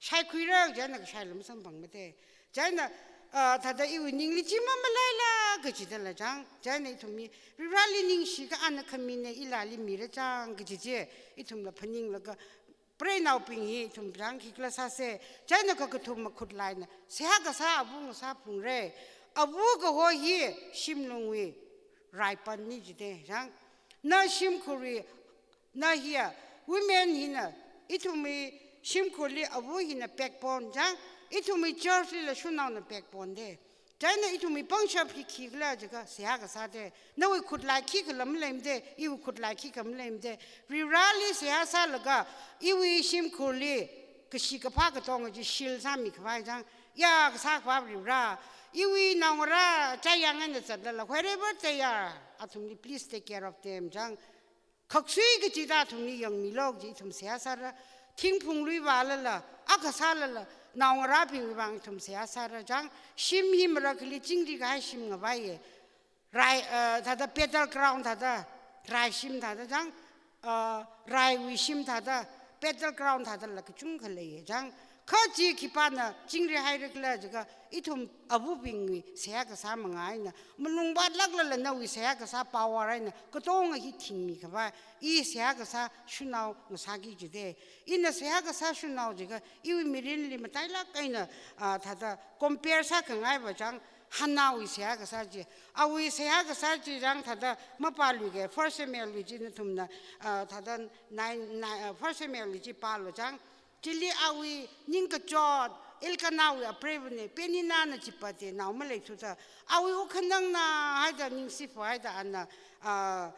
Shaikhuira, china kashai lam samphang mada. China, a, thāda iwui ningli chi mamalaila kajidala chang. China ithum mi, Varivarali ningshikha ana khamina ilali mira chang kaji chi, ithumla phaninglaga, preinaobing hi ithum chang khikhala sāsa. China kha kathum makhut laina seihā kasā ava ngasā phalungra. Ava kaho hi shimlungwui raipanna jida chang. Na shimkhurwui, na hiya, women hina, ithumwui shimkhurli ava hina backbone chang, ithumwui church lila shanaona backbone da. China ithumwui pangshap hi khikhala jiakha seihā kasā da. Nawui khutlai khikhala maleimada, iwui khutlai khikhala maleimada. Varivarali seihā sālaga, iwui shimkhurli kashi kaphā katonga chi shield sāmikhavai chang. Ya kasā khavā Varivara, iwui naongarā chayang eina zatlala, wherever they are, athumli please take care of them chang. Khaksui kachida athumli yangmilu kaji ithum seihā sāra. Thingphung lui vālala, akha sālala, naongarābingwui vang ithum seihā sāra chang. Shim hi marakhali chingri kahai shim ngavaiya. Rai, eh, thāda battle ground thāda, raishim thāda chang, eh, raiwui shim thāda, battle ground thādala kachungkha leiya chang. Kha chi khipāna chingri haira khala jiakha, ithum avabingwui seihā kasā manga eina, malung vātlāklala nawui seihā kasā power eina, katonga hi thingmi khavai, i seihā kasā shanao ngasāki jida. Ina seihā kasā shanao jiakha, iwui mirinli matailāk eina, ah, thāda compare sākhangai va chang, Hannahwui seihā kasā chi. Awui seihā kasā chi chang thāda mapāluika, First Samuel li chi nathumna, ah, thāda nine, nine, ah, First Samuel li chi pālu chang. Chili awui ningkachot, Elkanahwui apreivana, Peninnahna chipate, nao maleithuda. Awui wukhanangna haida ningshifa haida ana, ah,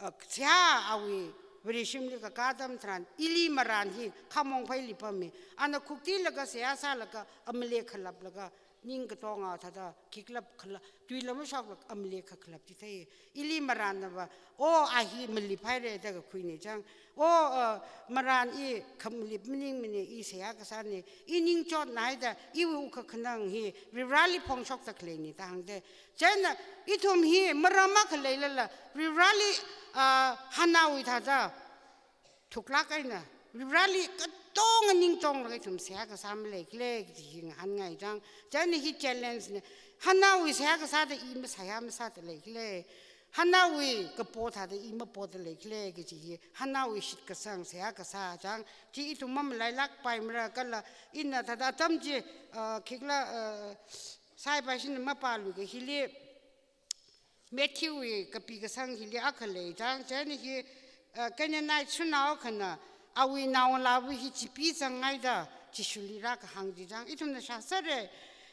ah, seihā awui Vareshimli kakā atam tharan, Eli marān hi khamong phaili pammi. Ana khuktilaga seihā sālaga, Amalek khalaplaga, ning katonga thāda, khiklap khala, tuila mashoklaga Amalek kakhalap chithei. Eli marānna va, o, a hi malip haira da kakhuina chang. O, uh, marān i khamalip maningmana, i seihā kasāna, i ningchotna haida, iwui wukhanang hi, Varivarali phongshokda khaleina da hāngda. Chieina, ithum hi maram akhaleilala, Varivarali, ah, Hannahwui thāda, thuklāk eina, Varivarali katonga ningtonglaga ithum seihā kasā maleikhala kaji hi ngahānngai chang. Chieina hi challenge na, Hannahwui seihā kasāda i maseihā masāda leikhala. Hannahwui kapo thāda i mapoda leikhala kaji hi, Hannahwui shitkasang seihā kasā chang, chi ithum mamalailākpaimara kala, ina thāda atam chi, ah, khikla, ah, saipaishina mapāluika hili, Matthewwui kapi kasang hili akha lei chang, chieina hi, ah, Canaanite shanao akhana, awui naongalāva hi chipi zangngaida, Jishuli rākahāng chi chang, ithumna shāsera,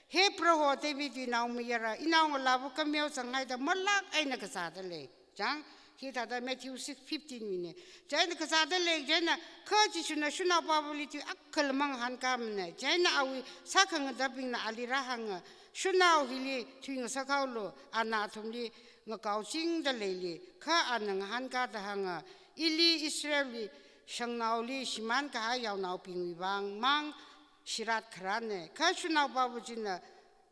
He Proho Davidwui naomayara, inaongalāva kameo zangngaida, malāk eina kazāda lei. Chang, hithāda Matthew six fifteen wuina. Chieina kazāda lei, chieina, kha Jishuna shanaopāvali tui akhala mangahānkāmana. Chieina awui sākhangathabingna ali rāhānga, Shanao hili thui ngasakhaolu, ana athumli ngakaochingda leili, kha ana ngahānkāda hānga, Ili Israelwui shangnaoli shimānkahai yaonaobingwui vang mang shirat kharāna. Kha shanaopāva china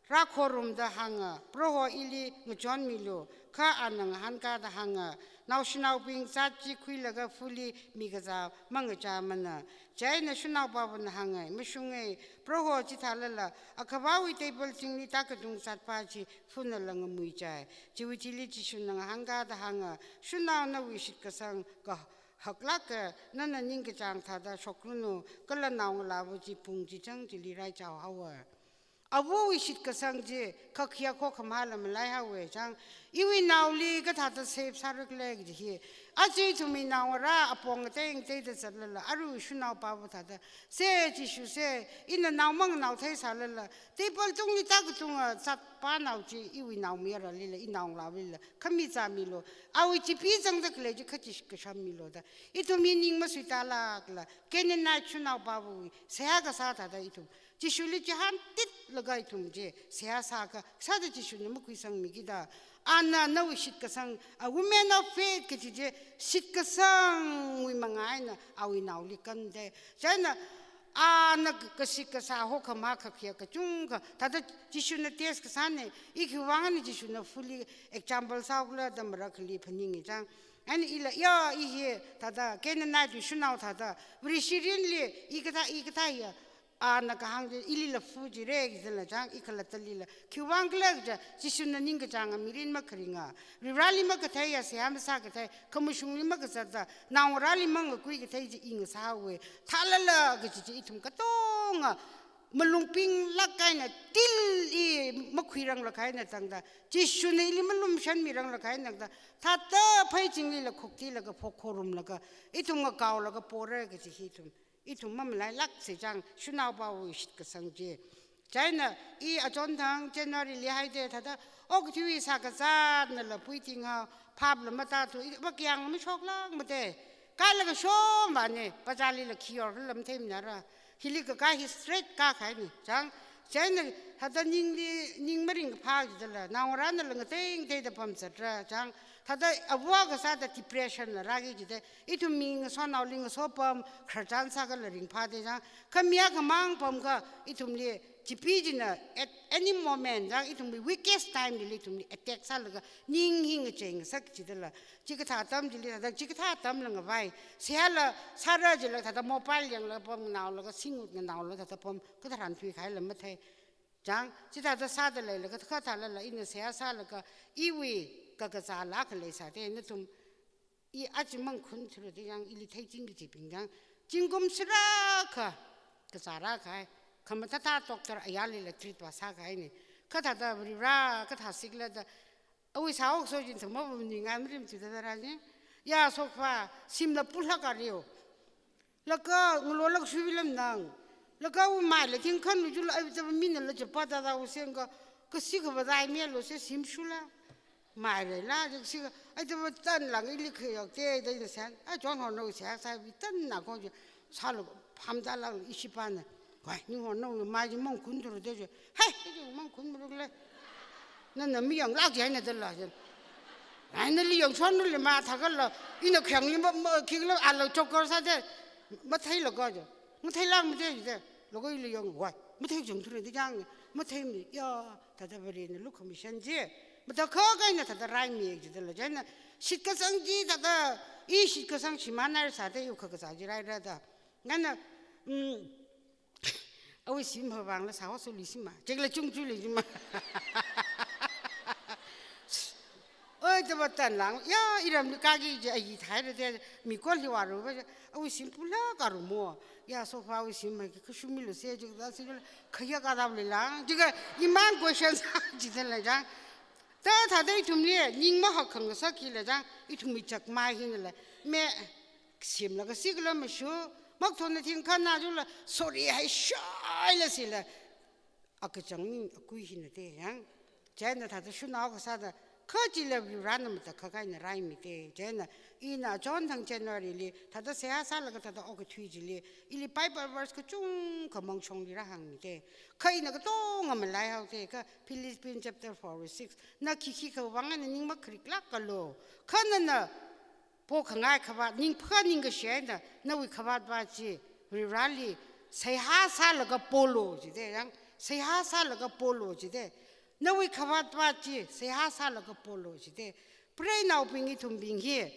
rākhorumda hānga, Proho ili ngachonmilu, kha ana ngahānkāda hānga, naoshinaobing zat chi khuilaga fuli mikazā mangachāmana. Chieina shanaopāvana hānga, Mashunga, Proho chithālala, Akhavāwui table chingli tākatung zatpā chi funala ngamuichai. Chiwui thili Jishuna ngahānkāda hānga, Shanao nawui shitkasang kahaklāka, nana ningkachāng thāda shokranu, kala naongalāva chi pung chichang chili raichao haowa. Avawui shitkasang chi, khakhiya khokhamalā malai haowa chang, iwui naoli kathāda save sāra khala kaji hi. Aja ithumwui naongarā apong ngatei ngateida zatlala, aruiwui shanaopāva thāda, se Jishu se, ina nao manganao theisālala, table tungli tākatunga zatpānao chi, iwui naomayaralila, inaongalāvalila, khami zāmilu, awui chipi zangda khalei chi khachi kashammilu da. Ithum hi ning masuitālākla, Canaanite shanaopāvawui seihā kasā thāda ithum Jishuli chihāntitlaga ithum chi seihā sākha, sāda Jishuna makhuisangmiki da. Ana nawui shitkasang, a woman of faith kaji chi, shitkasangwui manga eina awui naoli kanda. Chieina, ana ka-, kashit kasā hokhama khakhiya kachungkha, thāda Jishuna test kasāna, i khiwuivang eina Jishuna fuli example sāhaokhala da marakhali phaninga chang. Eina ila, ya, i hi, thāda, Canaanite shanao thāda, Vareshi mirinli, i kathā, i kathā ya, ana kahāng chi, ilila fu jira, kajila chang, i khalattalila. Khiwuivang khala kaja, Jishuna ningkachānga mirin makharinga. Varivarali makatheiya seihā masākathei, khamashungli makazata, naongarāli mangakui kathei chi i ngasāhaowa. Thālala kaji chi ithum katonga, malung pinglāk eina, til i makhuiranglāk eina tangda, Jishuna ili malumshanmiranglāk eina tangda, thāda phei chinglila khuktilaga phokhorumlaga, ithum ngakaolaga pora kaji hi ithum. Ithum mamalailāksa chang, shanaopāwui shitkasang chi. Chieina, i achonthang January li haida thāda, okathuiwui sākazatnala puiting hao, phapla matāthu, i makyang mashoklākmada. Kailaga shomvāna, bazarlila khi yorkhala matheimanara. Hili kakā hi straight kākahaina, chang. Chieina, thāda ningli, ning maringkaphā jidala, naongarānala ngatei ngateida pamzatra, chang. Thāda ava kasāda depression la rāki jida, ithum mi ngasonnaoli ngasopam, khararchan sākhala ringphāda chang, kha mi akhamang pamkha ithumli, chipi china at any moment chang, ithumli weakest time lila ithumli attack sālaga, ning hi ngachei ngasak jidala, chikathā atam chili, thāda chikathā atamla ngavai, seihāla sāra jila thāda mobile yangla pam nganaolaga, singut nganaolaga thāda pam, katharan thuikhaila mathei. Chang, chithāda sāda leilaga, kathālala ina seihā sālaga, iwui kakazāla khalei sāda, nathum, i aja mangkhun thura da chang, ili theiching kajibing chang, zingkum sāra kha, kazā rākahai, khamathāthā doctor ayarlila treat vāsākahaina. Kathāda Varivara, kathā sikla da, awui sāhok so jin thama buni ngan rim chida da rani. Ya sokpa, simla pulak ariu. Laga ngalo laga shuilam nang. Laga u maila thingkhan ujula ai tava minala chapa da da u sengka, kasi kavadai milo se sim shula. Maila la, si ai tava tan lang ili khayok te, da ina san. Ai John Horno se, sa bi tan na ko je. Salo, phamda lang ishi pana. Wai, ni Horno mai je mangkhun thura da je. Hai, je mangkhun muruk le. Nana mi yanglak jaina dala jen. Ai, nali yangshonli mathākhala, ina khayangli ma, ma, khingla ala chokar sāda, matheilaga je. Matheilang made jida, laga ili yang, wai, mathei jang thura da chang, matheimi, ya, thāda Varena lukhamashan je. Mathākha kaina thāda raimi jidala, china, shitkasang ji thāda, i shitkasang shimānhaira sāda, yu kakazā ji raira da. Ngana, mm, awui sim havangla sāhok so li sima. Chekla chungchu li sima. Oi, tava tan lang. Ya, iramli kaki je, ayi thaira da, mikol hi varu va je. Awui sim pulak arumo. Ya, sokpa awui sim mai, kashumi lo se, je, da se, khaya kadam li lang. Jika, imang question sā, jidala chang. Ta, thāda ithumli, ning mahakkhang sākila chang, ithumwui chakmai hinala. Me, simlaga sikla mashu, makthona thingkhan na jula, sorry, hai shaila sila. Akachang ning akui hina da chang. China thāda shunao kasāda, kha chila Varena mathākha kaina raimi da. China, ina John thang January li, thāda seihā sālaga thāda okathui chili, ili Bible verse kachungkha mangshongli rāhāngmi da. Kha ina katonga malaihaoda, kha Philippians chapter four verse six. Na khikhi khavang eina ning makhariklakalo. Kha nana, pokhangai khavāt, ning phā ning kashi eina, nawui khavātva chi, Varivarali, seihā sālaga polo, jida chang, seihā sālaga polo, jida, nawui khavātva chi, seihā sālaga polo, jida, preinaobing ithumbing hi,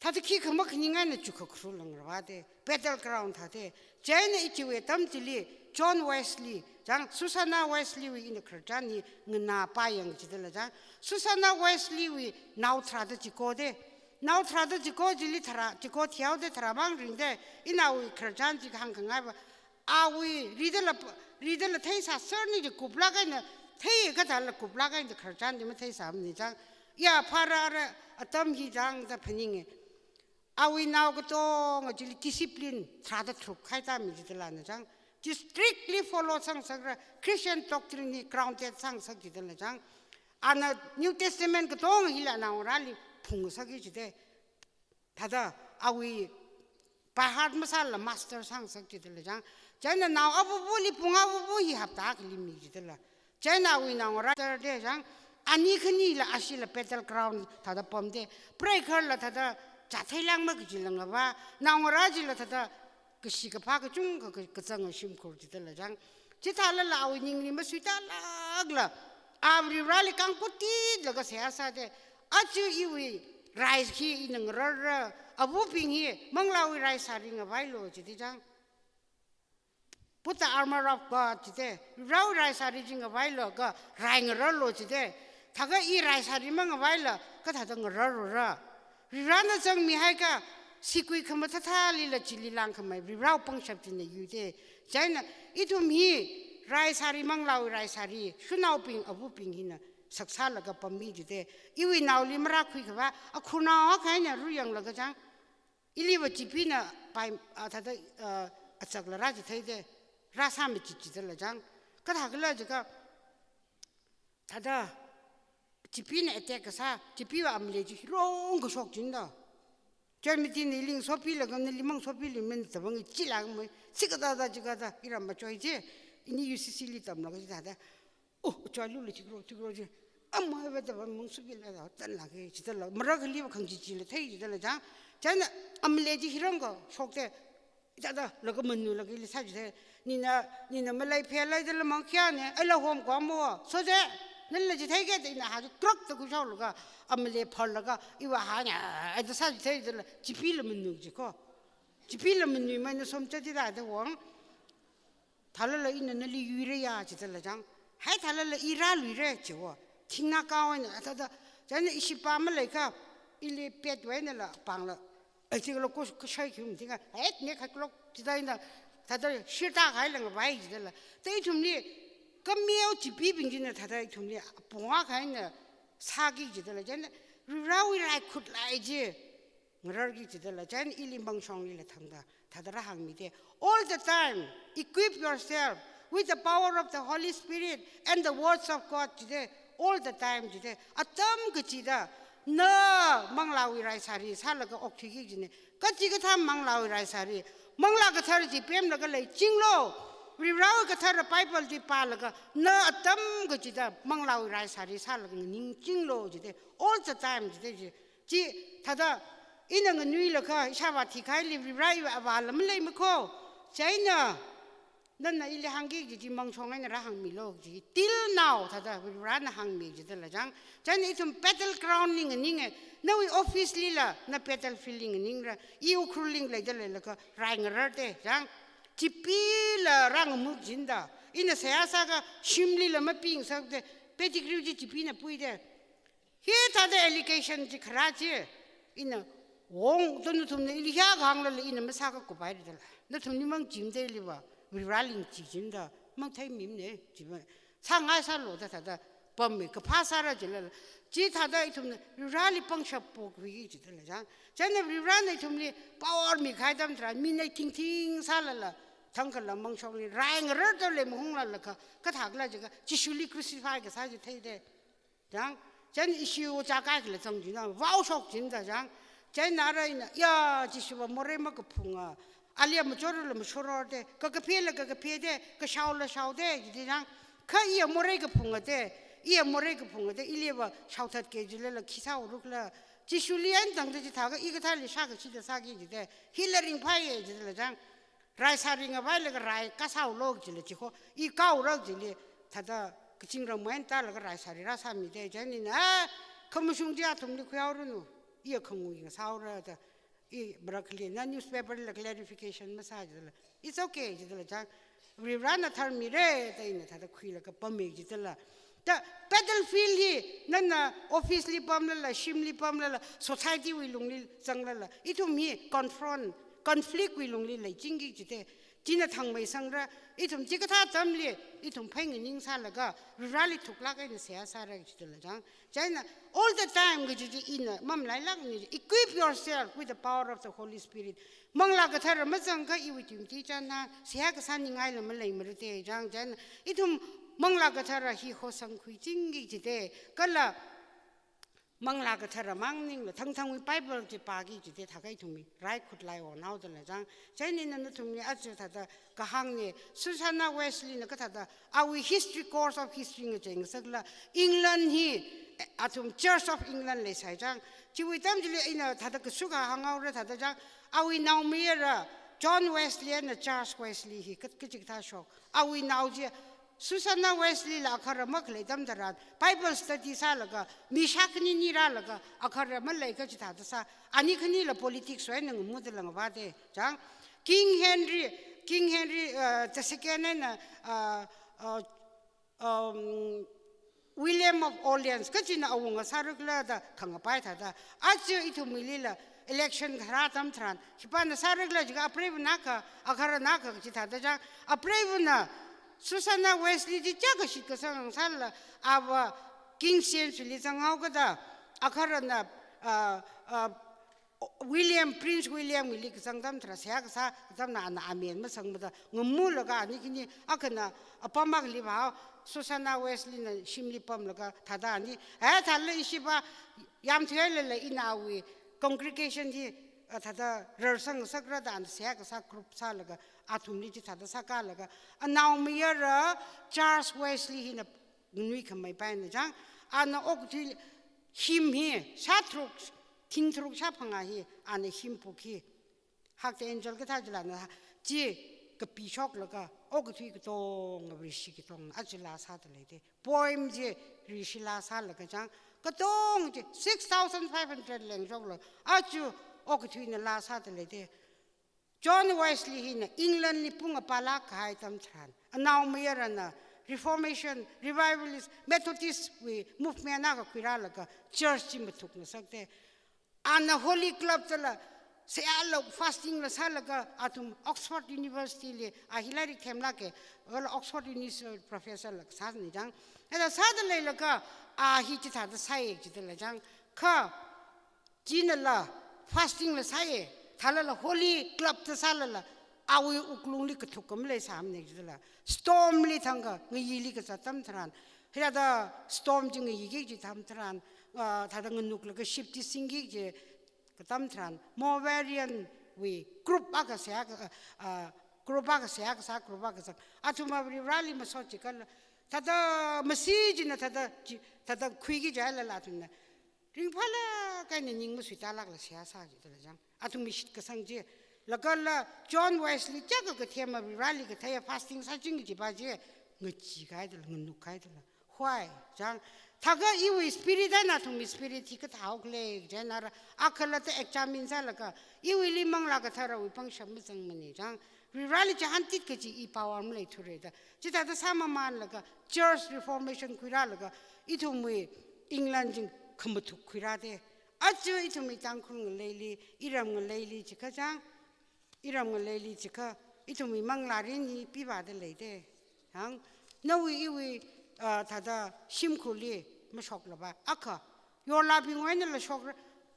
thāda khikha makhaning eina chukkha kharu lang rāva da, battle ground thāda, china ichiwui atam chili, John Wesley, chang, Susanna Wesley wui ina khararchan hi, nganāpai yang jidala chang, Susanna Wesley wui nao tharāda chiko da, Nao tharāda chiko chili tharā, chiko thihaoda tharāmang ringda, inaowui khararchan chi kahāng khangaiva. Awui, ridala, ridala theisā sārni chi kuplak eina, thei kathāla kuplak eina khararchan chi matheisāmana chang. Ya phara ra atam hi chang da phaninga. Awui nao katonga chili discipline tharāda tharuk khaitami jidalana chang. Chi strictly follow sāngasakra, Christian doctrine hi grounded sāngasak jidala chang. Ana New Testament katonga hila naongarāli phungngasaki jida. Thāda awui by heart masāla master sāngasak jidala chang. China nao avuvuli pung avuvu hi hapta akhali mi jidala. China awui naongarā da chang. Ani khanila ashila battle ground thāda pamda. Preikharla thāda chātheilang ma kajila ngava. Naongarā chila thāda kashi kaphā kachungkha ka-, kazanga shimkhur jidala chang. Chithālala awui ningli masuitālakla, a Varivarali kangkutitlaga seihā sāda, aja iwui rai hi ina ngararra, avubing hi manglāwui rai sāri ngavailo jida chang. Put the armor of God jida, Varivarawui rai sāri chi ngavailo kha rai ngararlo jida. Thākha i rai sāri mangavaila, kathāda ngararrora. Varivarana zangmihaikha, sigui khamathāthālila chili langkhamei, Varivarawui pangshap china yuda. China, ithum hi, rai sāri manglāwui rai sāri, shunaobing, avubing hina, saksālaga pammi jida. Iwui naoli marākhui khava, akhunao akha eina ruyanglaga chang. Iliva chipina pai, a, thāda, a, achakla rāchitheida, rāsāmi chi jidala chang. Kathākhala jiakha, thāda, chipina attack kasā, chipiva amle chi hirong kashok chinda. Chānmiti nili ngasopilaga nali mangasopili men tabang chilangmei, sikathāda chikathā, iram machoi chi, ini U C C li tamlaga chithāda. Oh, choi lula thikro, thikro chi. Amavāda va mungsubi la da tan la ke, chithāla, marakhali va khangchichila thei chithāla chang. China amale chi hirang ko, shokte, chithāda, laga manu laga ili sā chithāda, nina, nina malai phela chithāla mang khya ne, ai la hom ko mo, so je, nala chithāi ke, ina ha chi krok ta kushao laga, amale phar laga, iva ha nya, ai da sā chithāi chithāla, chipila manu chi ko. Chipila manu mai na som cha chithāda wang. Thalala ina nali yuire ya chithāla chang. Hai thalala i rāluire chiwo. Thingna kawaina thāda. China ishi pa malai ka. Ili pet waina la pangla. Ai thikala ko kashai khum thinga. Hai ne khai klok chithāina. Thāda shirta khai lang vai chithāla. Ta ithumli. Kameo chipibing china thāda ithumli. Punga khaina. Sāki chithāla. China. Rirawi rai khut lai chi. Ngararki chithāla, china ili mangshonglila thangda, thāda rāhāngmi te. All the time, equip yourself with the power of the Holy Spirit and the words of God chithāda, all the time chithāda, atam kachida, na manglāwui raisāri sālaga okthuiki china, kachikathā manglāwui raisāri, Manglā Kathara chi pemlaga leichinglo, Varivarāwui Kathara Bible chi pālaga, na atam kachida manglāwui raisāri sālaga ningchinglo chithāda, all the time chithāda chi, chi thāda, ina nganuilakha, ishāvā thikhaili Varivarā iva avāla malei makho. China, nana ili hāngki chi, chi mangshong eina rāhāngmilo chi. Till now, thāda, Varivarāna hāngmi chithāla chang. China ithum battle ground li nganinge, nawui office lila, na battlefield li nganingra, i Ukhrul li leida leilakha, rai ngararte, chang. Chipila rāngamuk chinda, ina seihā sākha, shimlila maping sakte, pedigree chi chipina puite. Hithāda allegation chi kharā chi, ina wong to nathumna ili hiyā kahānglala ina masākakup haira dala. Nathumli mang chimda ili va, Varivarāli chi chinda, mang theimimne, chi va. Sāngai sālo da thāda, pammi, kaphā sāra chilala. Chi thāda ithumna, Varivarāli pangshap pokhui chithāla chang. China Varivarāna ithumli, power mikahai atam tharan, minai thingthing sālala, thangkhala mangshongli, rai ngararda lei mahunglalakha, kathākhala jiakha, Jishuli crucify kasā chi theite. Chang, china issue cha kaikhala chang china, vao shok chinda chang. China ara ina, ya, Jishuva morei makaphunga. Alia machorla machorte, kakaphela kakaphete, kashaola shaote, chithāda chang. Kha iya morei kaphungate, iya morei kaphungate, iliva shaothatke chilala khi sāurukhala. Jishuli eina tangda chithākha, i kathāli shākashida sāki chithāda, hila ringphāye chithāla chang. Raisāri ngavailaga rai kasāulo chila chikho, i kaura chili, thāda kachingram eina tālaga raisāri rāsāmite, china, ah, khamashung chi athumli khuihaoranu, iya khangui ngasāhaora da, i marakhali, na newspaper la clarification masā chila, it's okay chila chang, Varivarāna tharmire, da ina thāda khuilaga pammi chila, da battlefield hi, nana office li pamlala, shimli pamlala, society wui lungli zanglala, ithum hi confront, conflict wui lungli leichingki chithāda, china thangmeisangra, ithum chikathā atamli, ithum phei nganing sālaga, Varivarāli thuklāk eina seihā sāra chithāla chang. China, all the time kaji chi ina, mamalailākni, equip yourself with the power of the Holy Spirit. Manglā Kathara mazangakha iwui timti chana, seihā kasā ningaila malei marate chang china, ithum Manglā Kathara hi hosangkhuichingki chithāda, kala Manglā Kathara mang maningla, thangthangwui Bible chi pāki chithāda, thākha ithumwui, rai khut lai wonao dala chang, china ina nathumli aja thāda, kahāngni, Susanna Wesley na kathāda, awui history, course of history ngachei ngasakla, England hi, eh, athum Church of England leisai chang, chiwui atam chili ina thāda kasuka hānghaora thāda chang, awui naomayara, John Wesley eina Charles Wesley hi, kat-, kachikathā shok, awui nao chi, Susanna Wesley la akhara makhalei atam tharan, Bible study sālaga, mi shākhani ni rālaga, akhara maleikha chithāda sā, ani khanila politics wui eina ngamuda langvāte, chang, King Henry, King Henry, uh, the second eina, uh, uh, um, William of Orleans, kachina awunga sārakhala da khangapai thāda. Aja ithumwuilila election kharā atam tharan, khipāna sārakhala jiakha apreivanakha, akharanakha chithāda chang. Apreivana Susanna Wesley chi chaka shitkasang sālala, ava King James li zanghaokada, akharana, ah, ah, William, Prince William wili kazang atam tharan seihā kasā atamna ana amen masangmada ngamulaga ani khani akhana apam akhali vāhao, Susanna Wesley na shimli pamlaga thāda ani, eh, thālala ishiva yamthuihailala inawui congregation hi, ah, thāda rarsang ngasakra da ana seihā kasā group sālaga athumli chithāda sākalaga anaomayara Charles Wesley hina nganuikhamei paina chang, Ana okathui him hi, shātharuk, thing tharuk shāphangā hi, ana him phuk hi. Hakta angel kathā chilāna, chi kapishoklaga, okathui katonga, rishi katonga, aja laa sāda leida. Poem chi, rishi laa sālaga chang, katonga chi, six thousand five hundred leng shokla, aja okathuina laa sāda leida. John Wesley hina England li pung apalak kahai atam tharan, anaomayarana Reformation, Revivalist, Methodist wui movement akha khuirālaga church chi mathuk ngasakda. Ana Holy Club tala, seihā lok fasting la sālaga, athum Oxford University li, a hi lairik themlāka, wala Oxford University professor la sāni chang. Hithāda sāda leilaga, a hi chithāda sāya jida lei chang. Kha, chinala, fasting la sāya, thālala Holy Club ta sālala, awui wuklungli kathuk kha maleisāmana jidala. Storm li thangkha, ngayili kazat atam tharan. Hithāda storm chi ngayiki kaji atam tharan, ah, thāda nganuklaga ship chi singki kaji atam tharan. Moravian wui group akha seihā ka, ah, group akha seihā kasā, group akha sā. Athum Varivarāli masot chikatla. Thāda masi china thāda chi, thāda khuiki kaji hailala athumna ringphālāk eina ning masuitālākla seihā sā jida lei chang. Athumwui shitkasang chi. Lākala John Wesley chiyākha kathema Varivarāli katheiya fasting sāching kajipa chi. Ngachee kahaida lei, nganuk kahaida lei. Why? Chang. Thākha iwui spirit eina athumwui spirit hi kathāhaokhala, chieina ra, akhalatta examine sālaga, iwuili Manglā Katharawui pangshap mazangmana chang. Varivarāli chihān tit kaji i power maleithura da. Chithāda sāmamānlaga, Church Reformation khuirālaga, ithumwui England chi khamathuk khuirāda. Aja ithumwui Tangkhul ngaleili, iram ngaleili chikha chang, iram ngaleili chikha, ithumwui manglārin hi pivāda leida. Hāng, nawui iwui, ah, thāda shimkhurli mashoklaba. Akha, yorlābingwui einala shokra.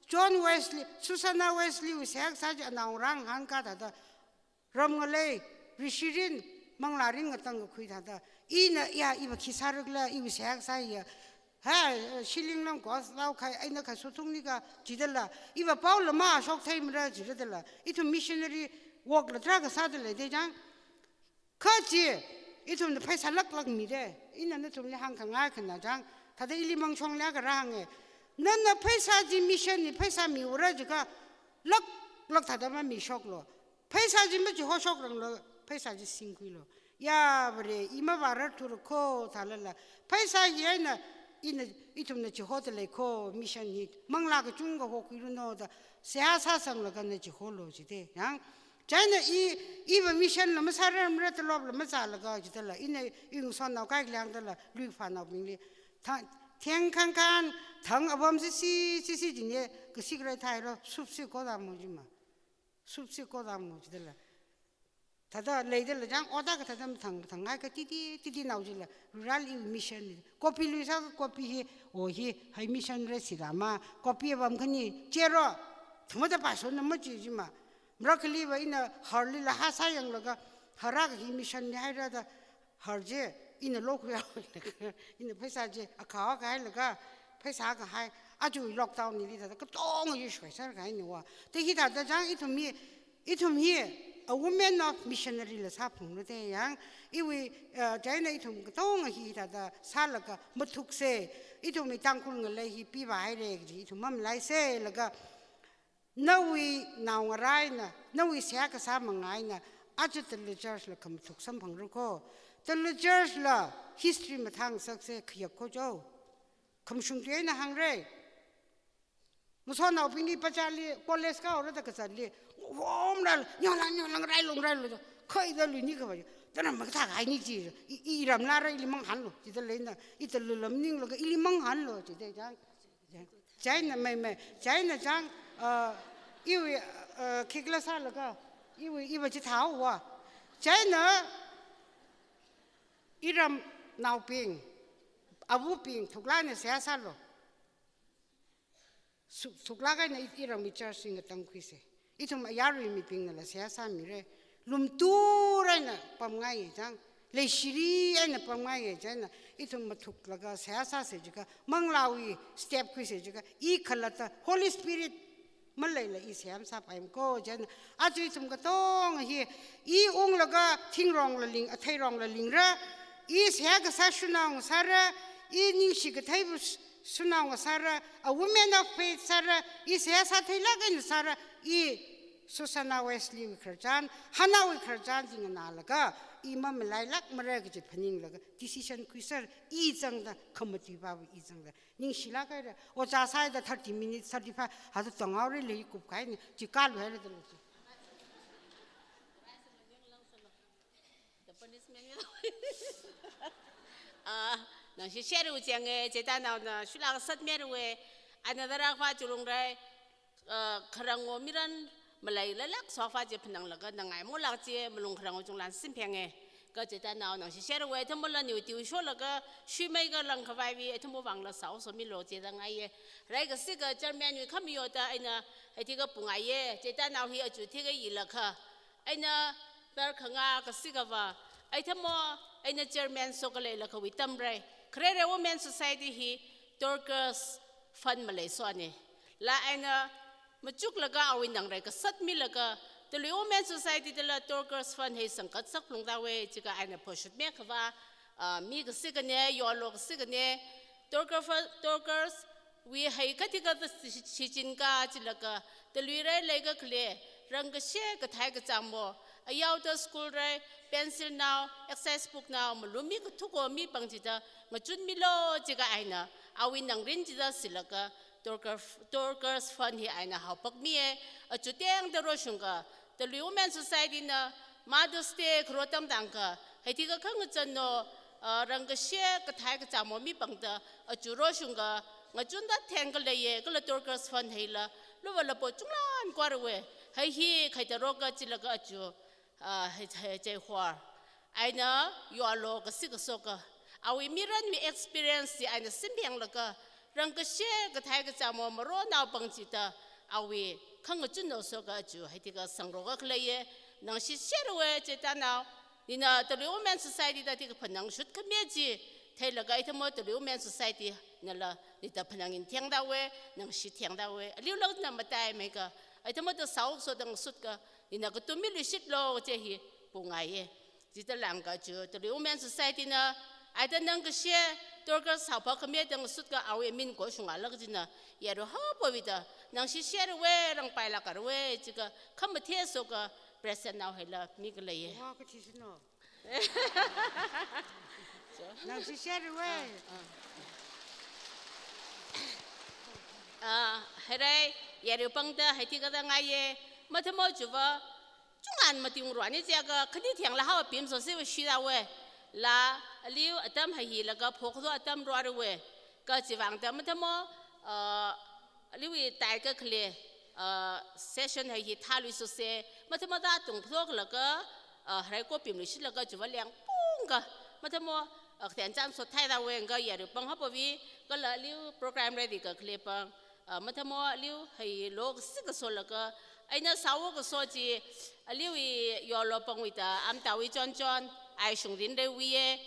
John Wesley, Susanna Wesley wui seihā kasā chi anaongarā ngahānkā thāda, ram ngalei, rishirin, manglārin ngatang kakhui thāda. Ina ya, iva khi sārakhala, iwui seihā kasā ya. Ha, shilling lam kos lau khai, eina kha suthung nika, jidala. Iva paola mashok theimara, jidala. Ithum missionary work la tarākha sāda leida chang. Kha chi, ithumna pheisā laklak mida. Ina nathumli hāngkhangai khana chang. Thāda ili mangshongli akha rāhānga. Nana pheisā chi mission li pheisā miura jikha laklak thāda mamishoklu. Pheisā chi machihoshokranglu, pheisā chi singkhuilu. Ya Vare, i mavārarthura kho thālala. Pheisā hi eina, ina, ithumna chihoda lei kho, mission hi. Manglā kachungkha hokhuiranu da, seihā sāsanglaga na chiholu jida. Yang, chieina i, iva mission la masārarmara, tolop la mazālaga jidala. Ina, i ngasotnao kaikhali hāngdala, luiphānaobingli. Tha-, theng khangkhan, thang apam sisi, sisi jine, kasik rai thairo, supsi kho damo jima. Supsi kho damo jidala. Thāda leidala chang, oda kathāda mathang, mathang ngai katiti, titinao jila. Rural iwui mission li. Copy luisā copy hi, o hi, hai mission re sirama. Copy apam khani, chero. Thumada pasona machi jima. Marakhaliva ina harlila hāsāyanglaga, harākha hi mission li hairada, har chi, ina lokhuiya, ina pheisā chi, akha kahailaga, pheisā kahai, aja lockdown nili thāda, katonga yushoisar kahaina wa. Te hithāda chang ithum hi, ithum hi, a woman of missionary la sāphungra te yang, iwui, eh, chieina ithum katonga hithāda, sālaga, mathuksa, ithumwui Tangkhul ngalei hi pivāhaira kaji, ithum mamalaisa, laga, nawui naongarā eina, nawui seihā kasā manga eina, aja Talu church la khamathuk samphangra kho. Talu church la history mathāngasaksa khayak kho jo. Khamashung tui eina hāngra. Ngasotnaobingli pachali, college kahaorada kazatli. Homra, nyolang, nyolang, railung, railung. Khaida luini khavai. Tana makathā kahaini chi. I, i ramlara ili manghānlu. Chida leina, i Talu lam ninglaga ili manghānlu. Chida chang. Chieina mai mai, chieina chang, uh, iwui, uh, khikhala sālaga, iwui, iva chithāhaowa. Chieina iramnaobing, avabing, thuklāna seihā sālu. Su-, thuklāk eina i-, iramwui church ngatangkhuisa. Ithum ayarwui mibingnala seihā sāmira. Lumtur eina pamngaiya chang. Leishiri eina pamngaiya chieina. Ithum mathuklaga seihā sāsa jikha. Manglāwui step khuisa jikha. I khalatta Holy Spirit maleila i seihā masāpaimana kho chieina. Aja ithum katonga hi. I unglaga thingrongla ling, atheirongla lingra. I seihā kasā shanao ngasāra. I ningshi katheiva s-, sānao ngasāra, a woman of faith sāra, i seihā sātheilāk eina sāra, i Susanna Wesley wui khararchan, Hannah wui khararchan chi nganālaga, i mamalailākmara kaji phaninglaga, decision khuiser, i zangda, khamatuipāva i zangda. Ningshilāk haira, ojā sāida thirty minutes, thirty-five, hada tanghaora lei kupkahaina, chi kalu haira da lo chi. The punishment, you know. Ah, nang shisharu chenge, Chetannaona shulak sat meru e, ana dara kha chulungrai, ah, kharang o miran malailailāk sokva chi phananglaga, nang ai molak chi malung kharang o chunglan simphenge. Kha Chetannao nang shisharu e, athumla niu tiu sholaga, shuimei kha langkhavaiwui, athumwui vangla sāo somilu chi da ngaiye. Rai kasika chairman wui khami yoda eina, hithākha pungaiye, Chetannao hi achu thākha yilakha. Eina, bar khangā kasikava, athumwui, eina chairman sokaleilakha wui tamrai. Kharere Women Society hi Dorcas Fund malei sone. La eina, machuklaga awui nangrai kasat milaga, Talui Women Society dala Dorcas Fund hi sangkat sak lungda we, chika eina phoshut me khava, ah, mi kasikane, yolo kasikane, Dorcas Fund, Dorcas wui hai kathākha shi-, shichin kachilaga, Talui rai leikakhalei, rangkashe kathai kachāngmo, ayao da school rai, pencil nao, exercise book nao, malum mi kathuko mi pāng chida, ngachun milo chika eina, awui nangrin chida silaga, Dorcas, Dorcas Fund hi eina haophok miye, achu tengda roshungkha, Talui Women Society na, Mother's Day kharo tamtangkha, hithākha khangachān no, ah, rangkashe kathai kachāngmo mi pāngda, achu roshungkha, ngachunda thengkaleiye, kala Dorcas Fund hila, luva lapo chunglan khuiru e, hai hi khaida roka chilaga achu, ah, hai, hai, chai hor. Eina yolo kasikasoka. Awui miranwui experience chi eina simphenglaga, rangkashe kathai kachāngmo maronao pāng chida, awui khangachun no soka achu, hithākha sangroka khaleiye, nang shisharu e, Chetannao, nina Talui Women Society da thākha phanangshut khami chi, theilaga athumwui Talui Women Society nala, nida phanangin thengda we, nang shi thengda we, aliu lakna matai meikha, athumwui da sāo so dang sutka, nina katum miluishitlo chi hi pungaiye. Chida langkha chu, Talui Women Society na, aida nang kashe, Dorcas haophok khami dang sutka awui min ko shunga lak china, yaru haophok vida, nang shisharu e, rangpailākaru e, chika khamathei soka, present nao haila, mikaleiye. Wa, kathi sino. Nang shisharu e. Ah, ah. Ah, harai, yaru pāngda, hithākha da ngaiye, mathamo chuva, chunglan mating ruani chiakha, khani thengla haowa pim so siva shida we. La, aliu atam hai hilaga phokdo atam ruaru e. Kha chivangda mathamo, ah, aliwui taikakhalei, ah, session hai hi thalui sose, mathamo da tung phokla kha, ah, harai ko pimluishilaga chuva leng pungkha, mathamo, ah, thenchan so thaida we nga yaru pāng haophok vi, kala aliu program ready kakhalei pāng, ah, mathamo aliu hai lo kasikaso laga, eina sāo kaso chi, aliwui yolo pāngwui da, am Tawui Chonchon, ai shungrin reiwui e,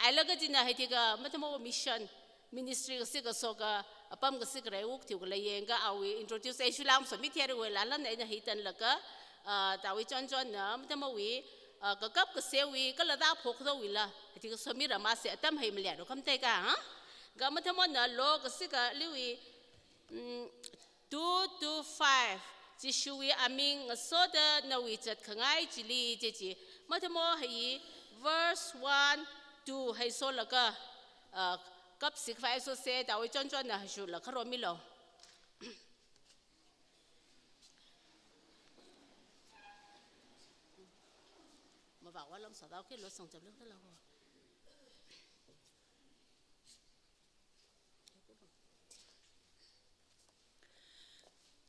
ai laga china hithākha, mathamo mission, ministry kasikasoka, apam kasikarai wuk thiu kaleiye nga awui introduce ai shulam so mi theiru e lalan eina hitanlaga, ah, Tawui Chonchonna, mathamowui, ah, kakap kasewui, kala da phokdowuila, hithākha so mi rama se atam hai maleiru khamathei ka, ha? Nga mathamona lo kasika aliwui, mm, two two five, Jishuwui aming ngasoda nawui zatkhangai chili chi chi. Mathamo hai verse one, two hai solaga, ah, kap six five so se, Tawui Chonchonna hashula kharomilo. Mavā walang sādao ke lo sangchap lo kala ho.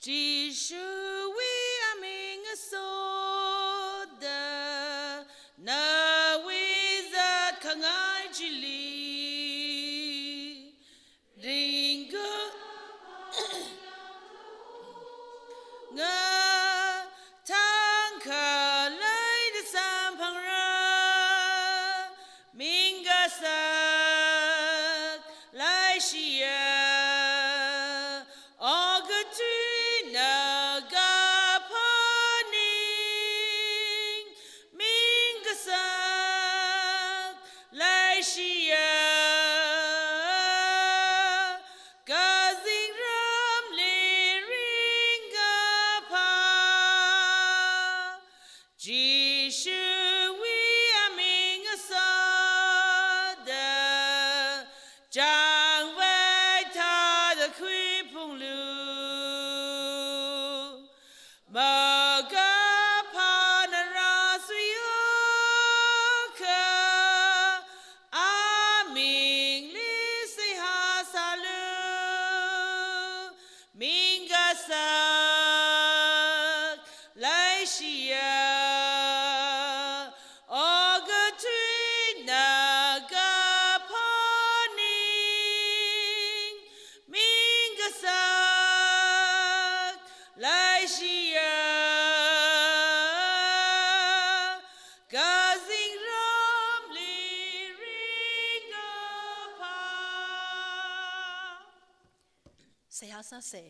Jishuwui aming ngasoda nawui zatkhangai chili ringkha nga thangkha leida samphangra, ming kasak laishiya, okathuina kaphaning, ming kasak laishiya. Ishiwui aming ngasāda, chāngvai thāda khuiphunglu. Makaphā nana rāsuiakha, amingli seihā sālu. Ming kasak leishiya, okathuina kaphaning. Ming kasak leishiya, kazingramli ringkaphā. Seihā sāsa.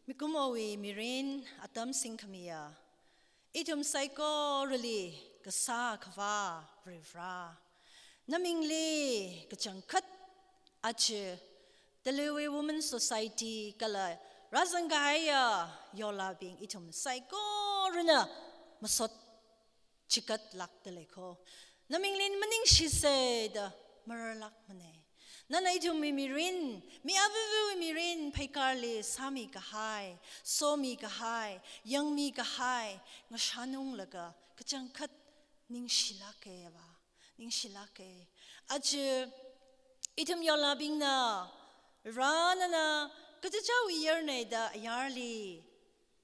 Mikumowui mirin atam singkhamiya, ithum saikorali kasā Akhava Varivara, namingli kachangkhat aja Taliwui Women Society kala rāzangkahaiya yorlabing ithum saikorana masot chigatlākda lei kho. Namingli maningshisa da mararlākmana. Nana ithumwui mirin, mi avāvawui mirin pheikarli sāmikahai, somikahai, yangmikahai ngashanunglaga kachangkhat ningshilāka Avā, ningshilāka. Aja ithum yorlabingna Vara nana kachichāwui yarna da ayarli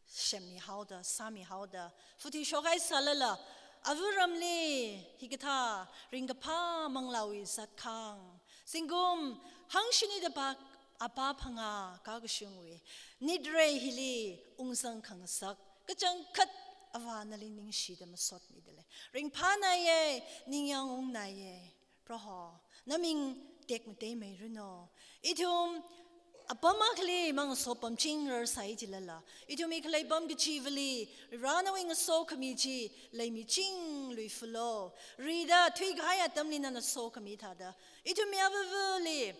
semmihaoda, sāmihaoda, phuthi shokhai sālala, avaramli hikathā ringkaphā manglāwui zatkhang, zingkum hangshini da phak, apā phangā kakashungwui nitrei hili ungzang khangasak kachangkhat Avā nali ningshida masotmida lei. Ringphānaiya, ningyāng ungngaiya. Proho, naming tekmateimeiranu. Ithum apam akhali mangaso pamching rarsai jilala, ithumwui khalei apam kachivali Vara nawui ngasokhami chi leimichingluiphalo. Rida thuikahai atamli nana sokhami thāda, ithum mi avāvali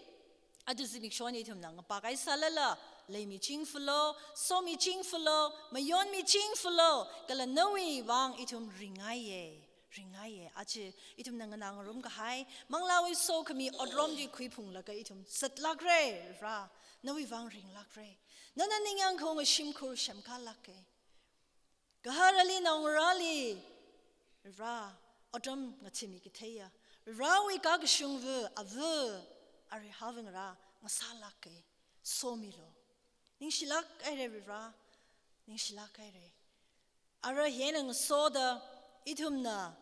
aja zimikshon ithumna ngapākhai sālala, leimichingphalo, somichingphalo, mayonmichingphalo, kala nawui vang ithum ringngaiya. Ringngaiya. Aja ithumna nganā ngarumkahai manglāwui sokhami otram chi khuiphunglaga ithum zatlākra, Vara nawui vang ringlākra. Nana ningyāng khaunga shimkhur semkālāka. Gaharali naongarāli Vara otram ngachimikatheiya, Varawui kakashungva ava, arui havangarā ngasālāka. Somilu. Ningshilāk haira Vara, ningshilāk haira. Ara hi eina ngasoda, ithumna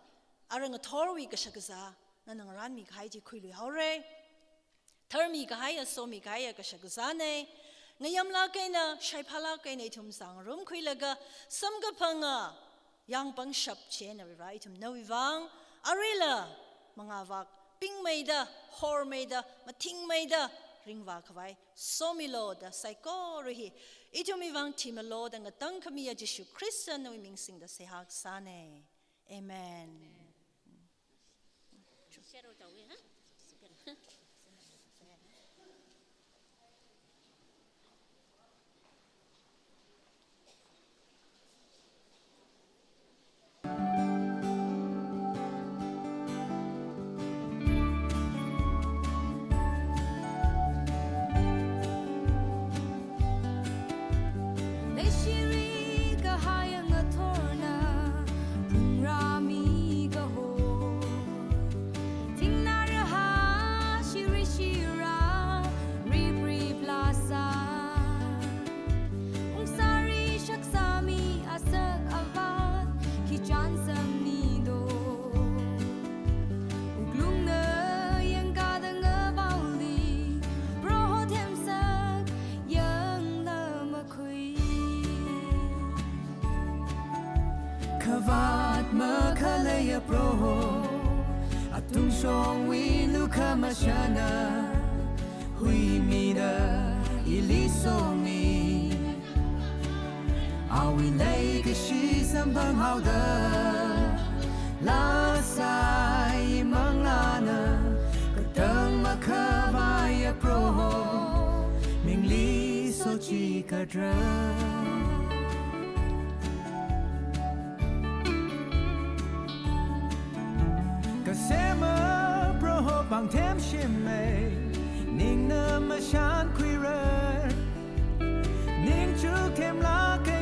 ara ngathorwui kashakazā nana ngarānmikahai chi khuiluihaora. Tharmikahaiya, somikahaiya kashakazāna. Ngayamlāk eina, shaiphālāk eina ithum zangrumkhuilaga, samkaphanga yāng pangshap chieina Vara ithum nawui vang aruila mangāvak pingmeida, hormeida, mathingmeida ringvākhavai somilu da saikora hi ithumwui vang thimalo da ngatangkhamiya Jishu Khrista nawui ming singda seihā kasāna. Amen. Leishiri kahai ngathorna phungrāmi kaho. Thingnā rahā shiri shirā ripri plasā. Ungsāri shaksāmi asak avat khi chānsamni do. Wuklungna yangkāda ngavaoli Proho themsak yangla makhui. Khavāt makhaleiya Proho, atungshongwui lukhamashanna huimida ili somi. Awui leikashi samphanghaoda lāsai manglāna katang makhavaiya Proho mingli sochikatra. pāngthem shimei, ningna mashankhuira. Ningchuk themlāka